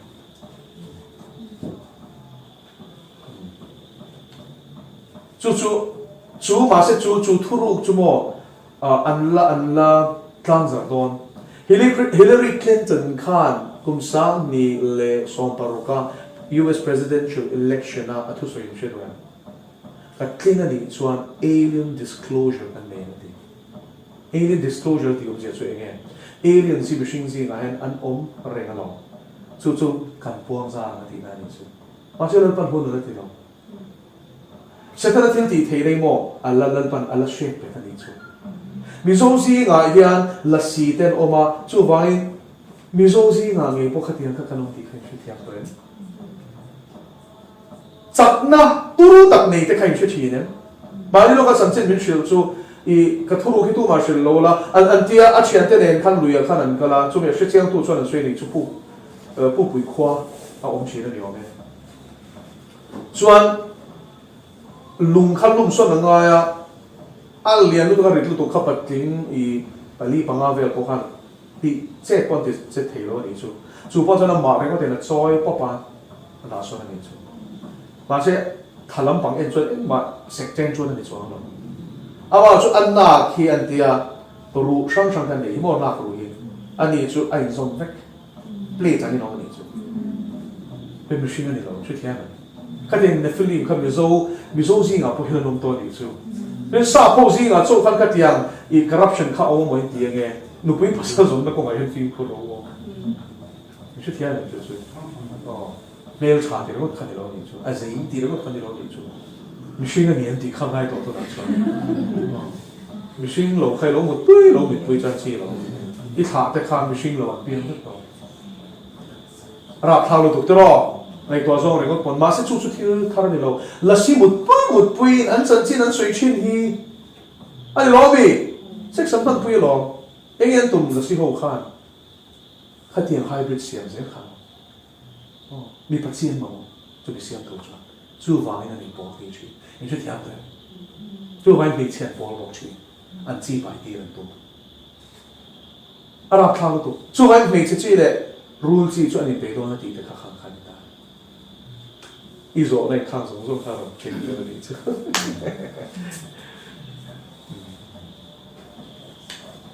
Chu chu chu mahse chu chu thuruk chu maw an la an la tlang zarh dawn. Hillary Clinton khan kum 2016 a US Presidential Election a a thusawi in hre duh em? Ka tling a nih chuan alien disclosure kan nei ang a ti. Alien disclosure tih awmzia chu eng nge? Aliens hi mihring zingah hian an awm reng alawm. Chu chu kan puang zar ang a tihna a nih chu. Mahse Lalpan hun a la ti lo. Setana thil tih theih rei maw? A la Lalpan a la hriat pek a nih chu. Mizo zingah hian lasi te an awm a, chuvangin Mizo zingah ngei pawh khatiang kha kan awm tih kha in hrethiam tawh em? Chakna turu tak nei te kha in hre thin em? Mahni lawka chanchin min hrilh chu i ka thuruk hi tumah hrilh lo la, an an tia a thiante nen khan luiah khan an kal a, chumi a hrechiangtu chuan an sawi nih chu pu Pupui khua a awm thin a ni awm e. Chuan. Lung kha lum sawn a ngai a, a lian lutuk a rit lutuk kha patling i pali panga vel pawh khan tih chet pawh an ti chet thei lo a nih chu. Chu pawh chuan amah ringawt in a chawi pawp a, a dah sawn a nih chu. Mahse tha lampang en chuan engmah sek chen chuan a ni chuang lo. Amah chu a nak hi an tia ruh hrang hrang kha an nei hi maw nak ruh hi a ni chu a inzawm vek. Plate ang in awm a nih chu. Hei mihring a ni lo, hrethiam em? Khatiang Nephilim kha Mizo, Mizo zingah pawh hian an awm tawh a nih chu. Tin sap ho zingah chauh khan khatiang i corruption kha a awm maw in ti ange? Nupui pasal zawmna kawngah hian fimkhur rawh u aw. Hrethiam em chu chu? Aw, hmeltha ti ringawt kha ni lo a nih chu. A zei ti ringawt kha ni lo a nih chu. Mihring a ni an tih kha ngai tawh tunah chuan. Aw. Mihring lo kha i lo mutpui lo mitpui chuan chi lo. I thlah te kha mihring lo an piang vek lo. Rapthlak lutuk te rawh. Ngaihtuah zawng ringawt pawn. Mahse chu chu thil thar a ni lo. Lasi mutpui mutpuiin an chanchin an sawi thin hi a ni lo mi? Sex an hmanpui alawm. Eng an tum lasi ho khan khatiang hybrid siam zel kha aw mipa chian maw chumi siam tur chuan chuvangin a ni pawl ti thin. In hrethiam tawh em? Chuvangin hmeichhe an pawl bawk thin. An chi pai tir an tum. A rapthlak lutuk. Chuvangin hmeichhe chi leh rul chi chu an inpeih dawn a tih te kha khang kha a ni ta. I zawhna in khang zawng zawng kha a rawn thleng vel a nih chu.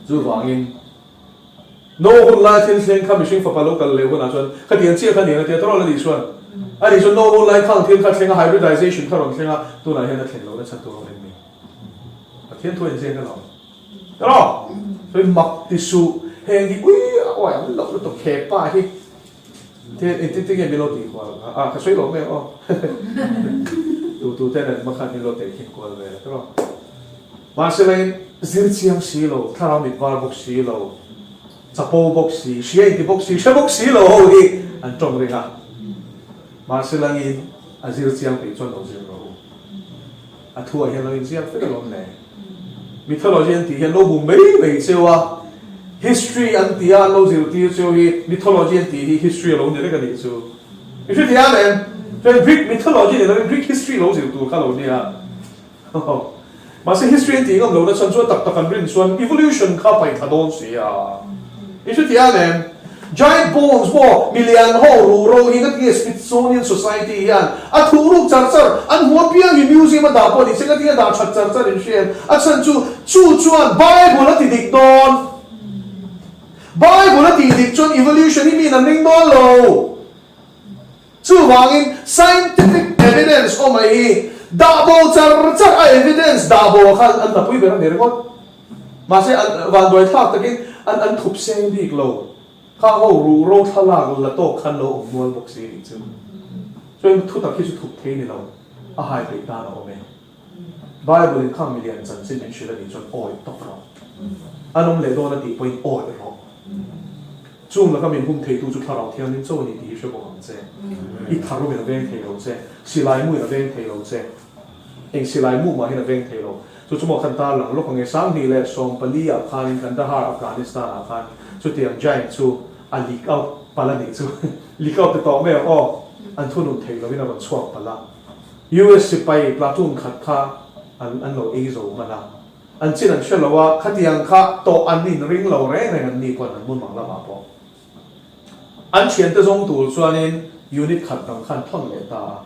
Chuvangin no hun lai thil thleng kha mihring fapa lo kal leh hunah chuan khatiang chiah kha nia tia tawrh a nih chuan a nih chuan no hun lai khang thil kha thleng a hybridization kha rawn thleng a tunah hian a thlen lohna chhan tur a awm em ni? Pathian thu a inziak alawm. Tawrh! Sawi mak ti suh heng hi ui a awi ang loh lutuk he pa hi te engtin te nge min lo tih kual a ka sawi lo mai ang aw tu tu ten an makhan min lo teh khin kual vel a tawrh! Mahse lain zir chiang si lo thlarau mit var bawk si lo chapo bawk si hria inti bawk si hre bawk si lo ho hi an tawng ring a mahse langin a zir chiang peih chuan lo zir rawh u. A thuah hian lo inziak vek alawm le. Mythology an tih hian lo hmu mai mai cheu a, history an tih a an lo zirtir cheu hi mythology an tih hi history a lo ni vek a nih chu. I hre thiam em? Chuan Greek mythology ni lovin Greek history lo zir tur kha lo nia. Mahse history an tih ngam lohna chhan chu a tak tak an rin chuan evolution kha paih thla dawn si a. I hre thiam em? Giant bones maw milian ho ruh ro hi ngatinge Smithsonian Society hian a thuh ruk char char an hmu apiang hi museum a dah pawh ni se ngatinge a dah that char char in hria em? A chhan chu chu chuan Bible a ti dik dawn. Bible a tih dik chuan evolution hi miin an ring dawn lo. Chuvangin scientific evidence awm mai hi dah bo char char a evidence dah bo ah khan an hnapui ber a ni ringawt. Mahse an vanduai thlak takin an an thup seng bik lo. Khang ho ruh ro thlalak la tawk khan lo awm nual bawk si nih chu. Chuan thu tak hi chu thup thei ni lo, a hai peih tan a awm e. Bible in khang milian chanchin min hrilh a nih chuan awih tawp rawh. An awm leh dawn a tih pawhin awih rawh. Chung laka min hum theitu chu Thlarau Thianghlim cho a ni tih hi hre bawk ang che. I tharum in a veng thei lo che, silai mu in a veng thei lo che. Eng silai mu mah hian a veng thei lo. Chu chu maw khan tar lang lawk ange 2014 ah khanin Kandahar, Afghanistan ah khan chutiang giant chu a leak out palh a nih chu. Leak out ti tawh mai ang aw. An thunun theih lovin a rawn chhuak palh a. US sipai platoon khat kha an an lo ei zo hman a. An chin an hre lo a, khatiang kha tawh an inring lo reng reng an ni pawn an hmun mang lamah pawh. An thiante zawng tur chuanin unit khat dang khan thawn leh ta a.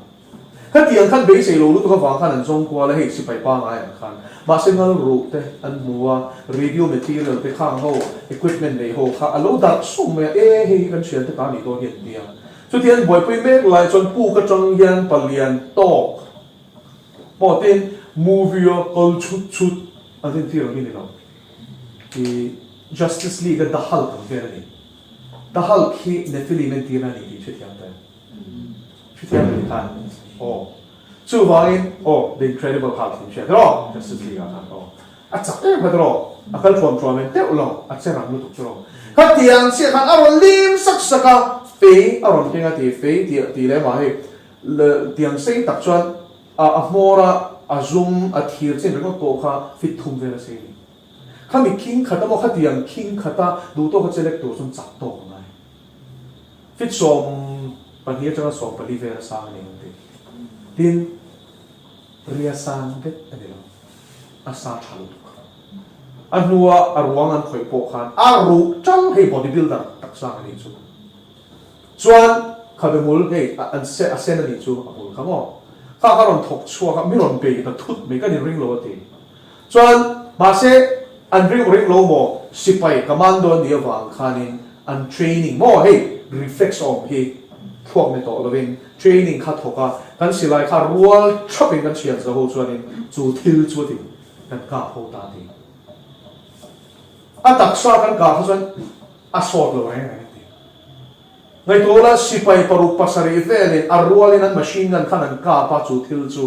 Khatiang khan beisei lo lutuk avang khan an zawng kual a, hei sipai pangai ang khan. Mahse ngal ruh te an hmu a, radio material te khang ho, equipment nei ho kha a lo darh sum mai a, e hei hi kan thiante ta nih dawn hi an ti a. Chuti an buaipui mek lai chuan puk atang hian palian tawk pawh tin movie a kal chhut chhut an entir ang hi ni lo. I Justice League a The Hulk ang vel a ni. The Hulk hi Nephilim entirna a ni tih hrethiam ta em? Hrethiam em ni khan? Aw. Chuvangin aw The Incredible Hulk tih hriat rawh Justice League ah khan aw. A chak em kha tiraw? A kal thuam thuam em deuh lo, a che rang lutuk chu rawh. Khatiang chiah khan a rawn lim sak sak a, fei a rawn keng a ti, fei tih tih leh mah hei tiang sei tak chuan a a hmawr a, a zum, a thir chin ringawt pawh kha fit thum vel a sei ni. Khami khing khat emaw khatiang khing khata duh tawka che lek tur chuan chak tawk a ngai. Fit 12 atanga 14 vel a sang a ni ang ti. Tin. Ria sang vek a ni lo, a sa tha lutuk. A hnua a ruang an khawih pawh khan a ruh ṭang hei body builder tak sang a nih chu. Chuan khabe hmul hei an se a sen a nih chu a hmul kha maw. Kha ka rawn thawk chhuak a mi rawn bei ta thut mai ka ni ring lo a ti. Chuan mahse an ring ring lo maw sipai commando an nih avang khanin an training maw hei reflex awm hi thluak ni tawh lovin training kha thawk a kan silai kha rual thapin kan thian za ho chuanin chu thil chu a ti kan kap ho ta ti. A taksa kan kah kha chuan a sawt lo reng reng a ti. Ngaihtuahla sipai paruk pasarih velin a rualin an machine gun khan an kap a chu thil chu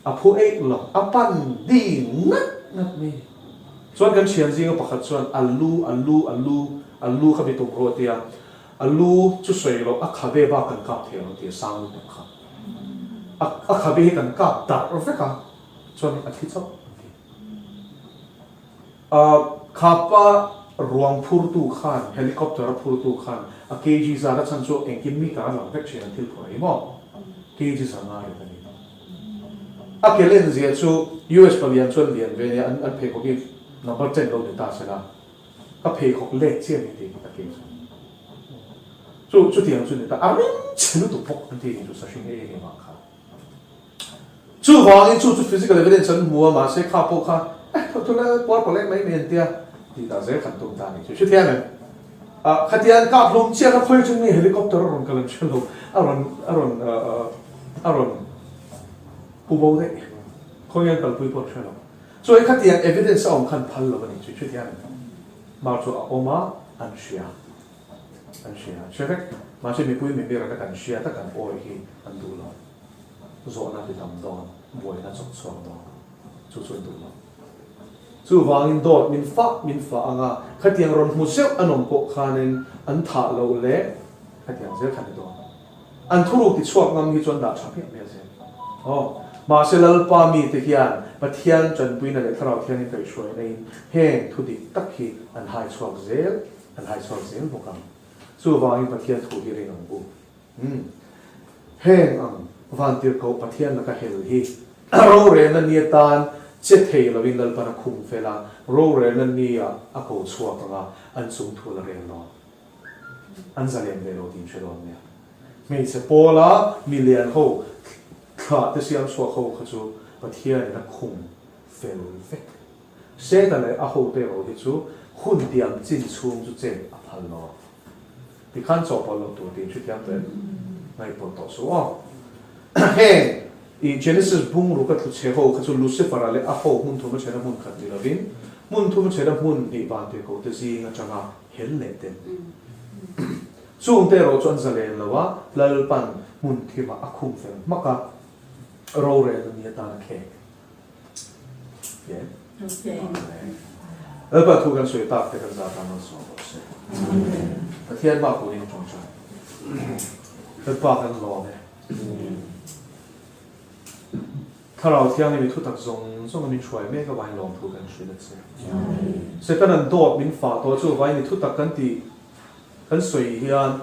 a phu eih lo, a pan ding ngat ngat mai a ni. Chuan kan thian zinga pakhat chuan a lu, a lu, a lu, a lu kha mi tum rawh a ti a, a lu chu sawi loh a khabe bak kan kap thei lo a ti a, sang lutuk kha. A a khabe hi kan kap darh vek a, chuan a thi chauh a ti. A khapa ruang phurtu khan, helicopter a phurtu khan a kg zat a chhan chu engkim meter a lang vek thin an thil phur a hi maw? Kg zanga rit a ni. A ke len zia chu US palian chuan lian ve nia an an pheikhawk hi number 10 lo ni ta se la ka pheikhawk let chiah ni tih a ke chu chu chutiang chu ni ta a ring chhe lutuk bawk an ti ni chu sahring ei eng engah kha. Chuvangin chu chu physical evidence an hmu a, mahse kha pawh kha eh tho thu la puar pawh lek mai mai an tia tih dah zel khan tum ta a ni chu hrethiam em? Ah khatiang kap hlum chiah kha khawi atang nge helicopter a rawn kal an hre lo a rawn a rawn a rawn pu bo daih khawi nge an kalpui pawh an hre lo. Chuan khatiang evidence a awm khan phal lo a ni chu hrethiam em? Mar chu a awm a an hria. An hria, an hre vek. Mahse mipui mimir anga kan hriat a kan awi hi an duh lo. Zawhna ti tam dawn, buaina chawk chhuak dawn. Chu chu an duh lo. Chuvangin dawt min fah min fah anga khatiang rawn hmu zeuh an awm pawh khanin an thah loh leh khatiang zel kha ni dawn. An thuruk ti chhuak ngam hi chuan dah tha miah miah zel. Aw. Mahse Lalpa mite hian Pathian tanpuina leh Thlarau Thianghlim kaihhruaina in heng thu dik tak hi an hai chhuak zel. An hai chhuak zel bawk ang. Chuvangin Pathian thu hi ring ang u. Umm. Heng ang vantirhkoh Pathian laka hel hi rorelna ni atan che thei lovin Lalpan a khum fel a, rorelna ni ah a ko chhuak ang a, an chung thu la rel dawn. An zalen ve lo tih in hre dawn nia. Hmeichhe pawla milian ho thlah te siam chhuak ho kha chu Pathianin a khum fel vek. Seta leh a hote erawh hi chu hun tiam chin chhung chu chet a phal lo. Tikhan chawhpawlh loh tur tiin hrethiam tawh em? Ngaihpawlh tawh suh aw. Heng i Genesis bungruk a tlu chhe ho kha chu Lucifer-a leh a ho hmun thuma chhena hmun khat ni lovin hmun thuma chhena hmun hnih vantirhkoh te zing atanga hel leh ten. Chungte erawh chu an zalen lo a, Lalpan hmun thimah a khum fel hmak a, rorel a ni atan a khek. Lalpa thu kan sawi tak te kan zah tan rawn sawm rawh se. Pathian bak turin tawngtai. Lalpa kan lawm e. Thlarau Thianghlim i thutak zawng zawng a min hruai mek avangin lawm thu kan hrilh a che. Satan an dawt min fah tawh chu vain i thutak kan tih kan sawi hian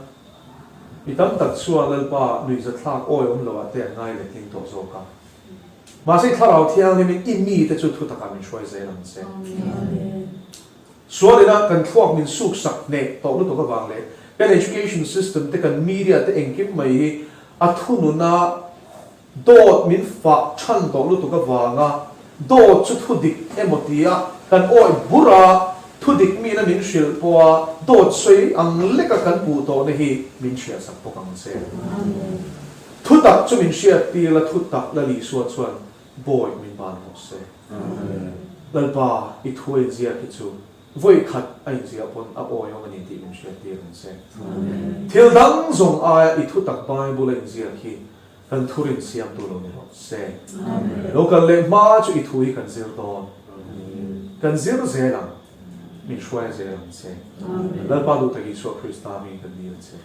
mi tam tak chuan Lalpa nuihzathlak awi awm loh ah te an ngai letling tawh zawk a. Mahse Thlarau Thianghlimin i mite chu thutakah min hruai zel ang che. Sualina kan thluak min suksak hneh tawh lutuk avang leh kan education system te kan media te engkim mai hi a thununa dawt min fah than tawh lutuk avanga dawt chu thudik emaw tia kan awih bur a, thudik mina min hrilh pawha dawt sawi ang leka kan puh tawhna hi min hriatsak bawk ang che. Thutak chu min hriat tir la thutak Lal Isua chuan bawi min ban rawh se. Lalpa i thu a inziak hi chu vawi khat a inziah pawn a awi awm a ni tih min hriat tir ang che. Thil dang zawng aia i thutak Bible a inziak hi kan thurin siamtu lo ni rawh se. Lo kal leh hma chu i thu hi kan zir dawn. Kan zir zel ang. Min hruai zel ang che. Lalpa duhtak Isua Krista mi kan dil che.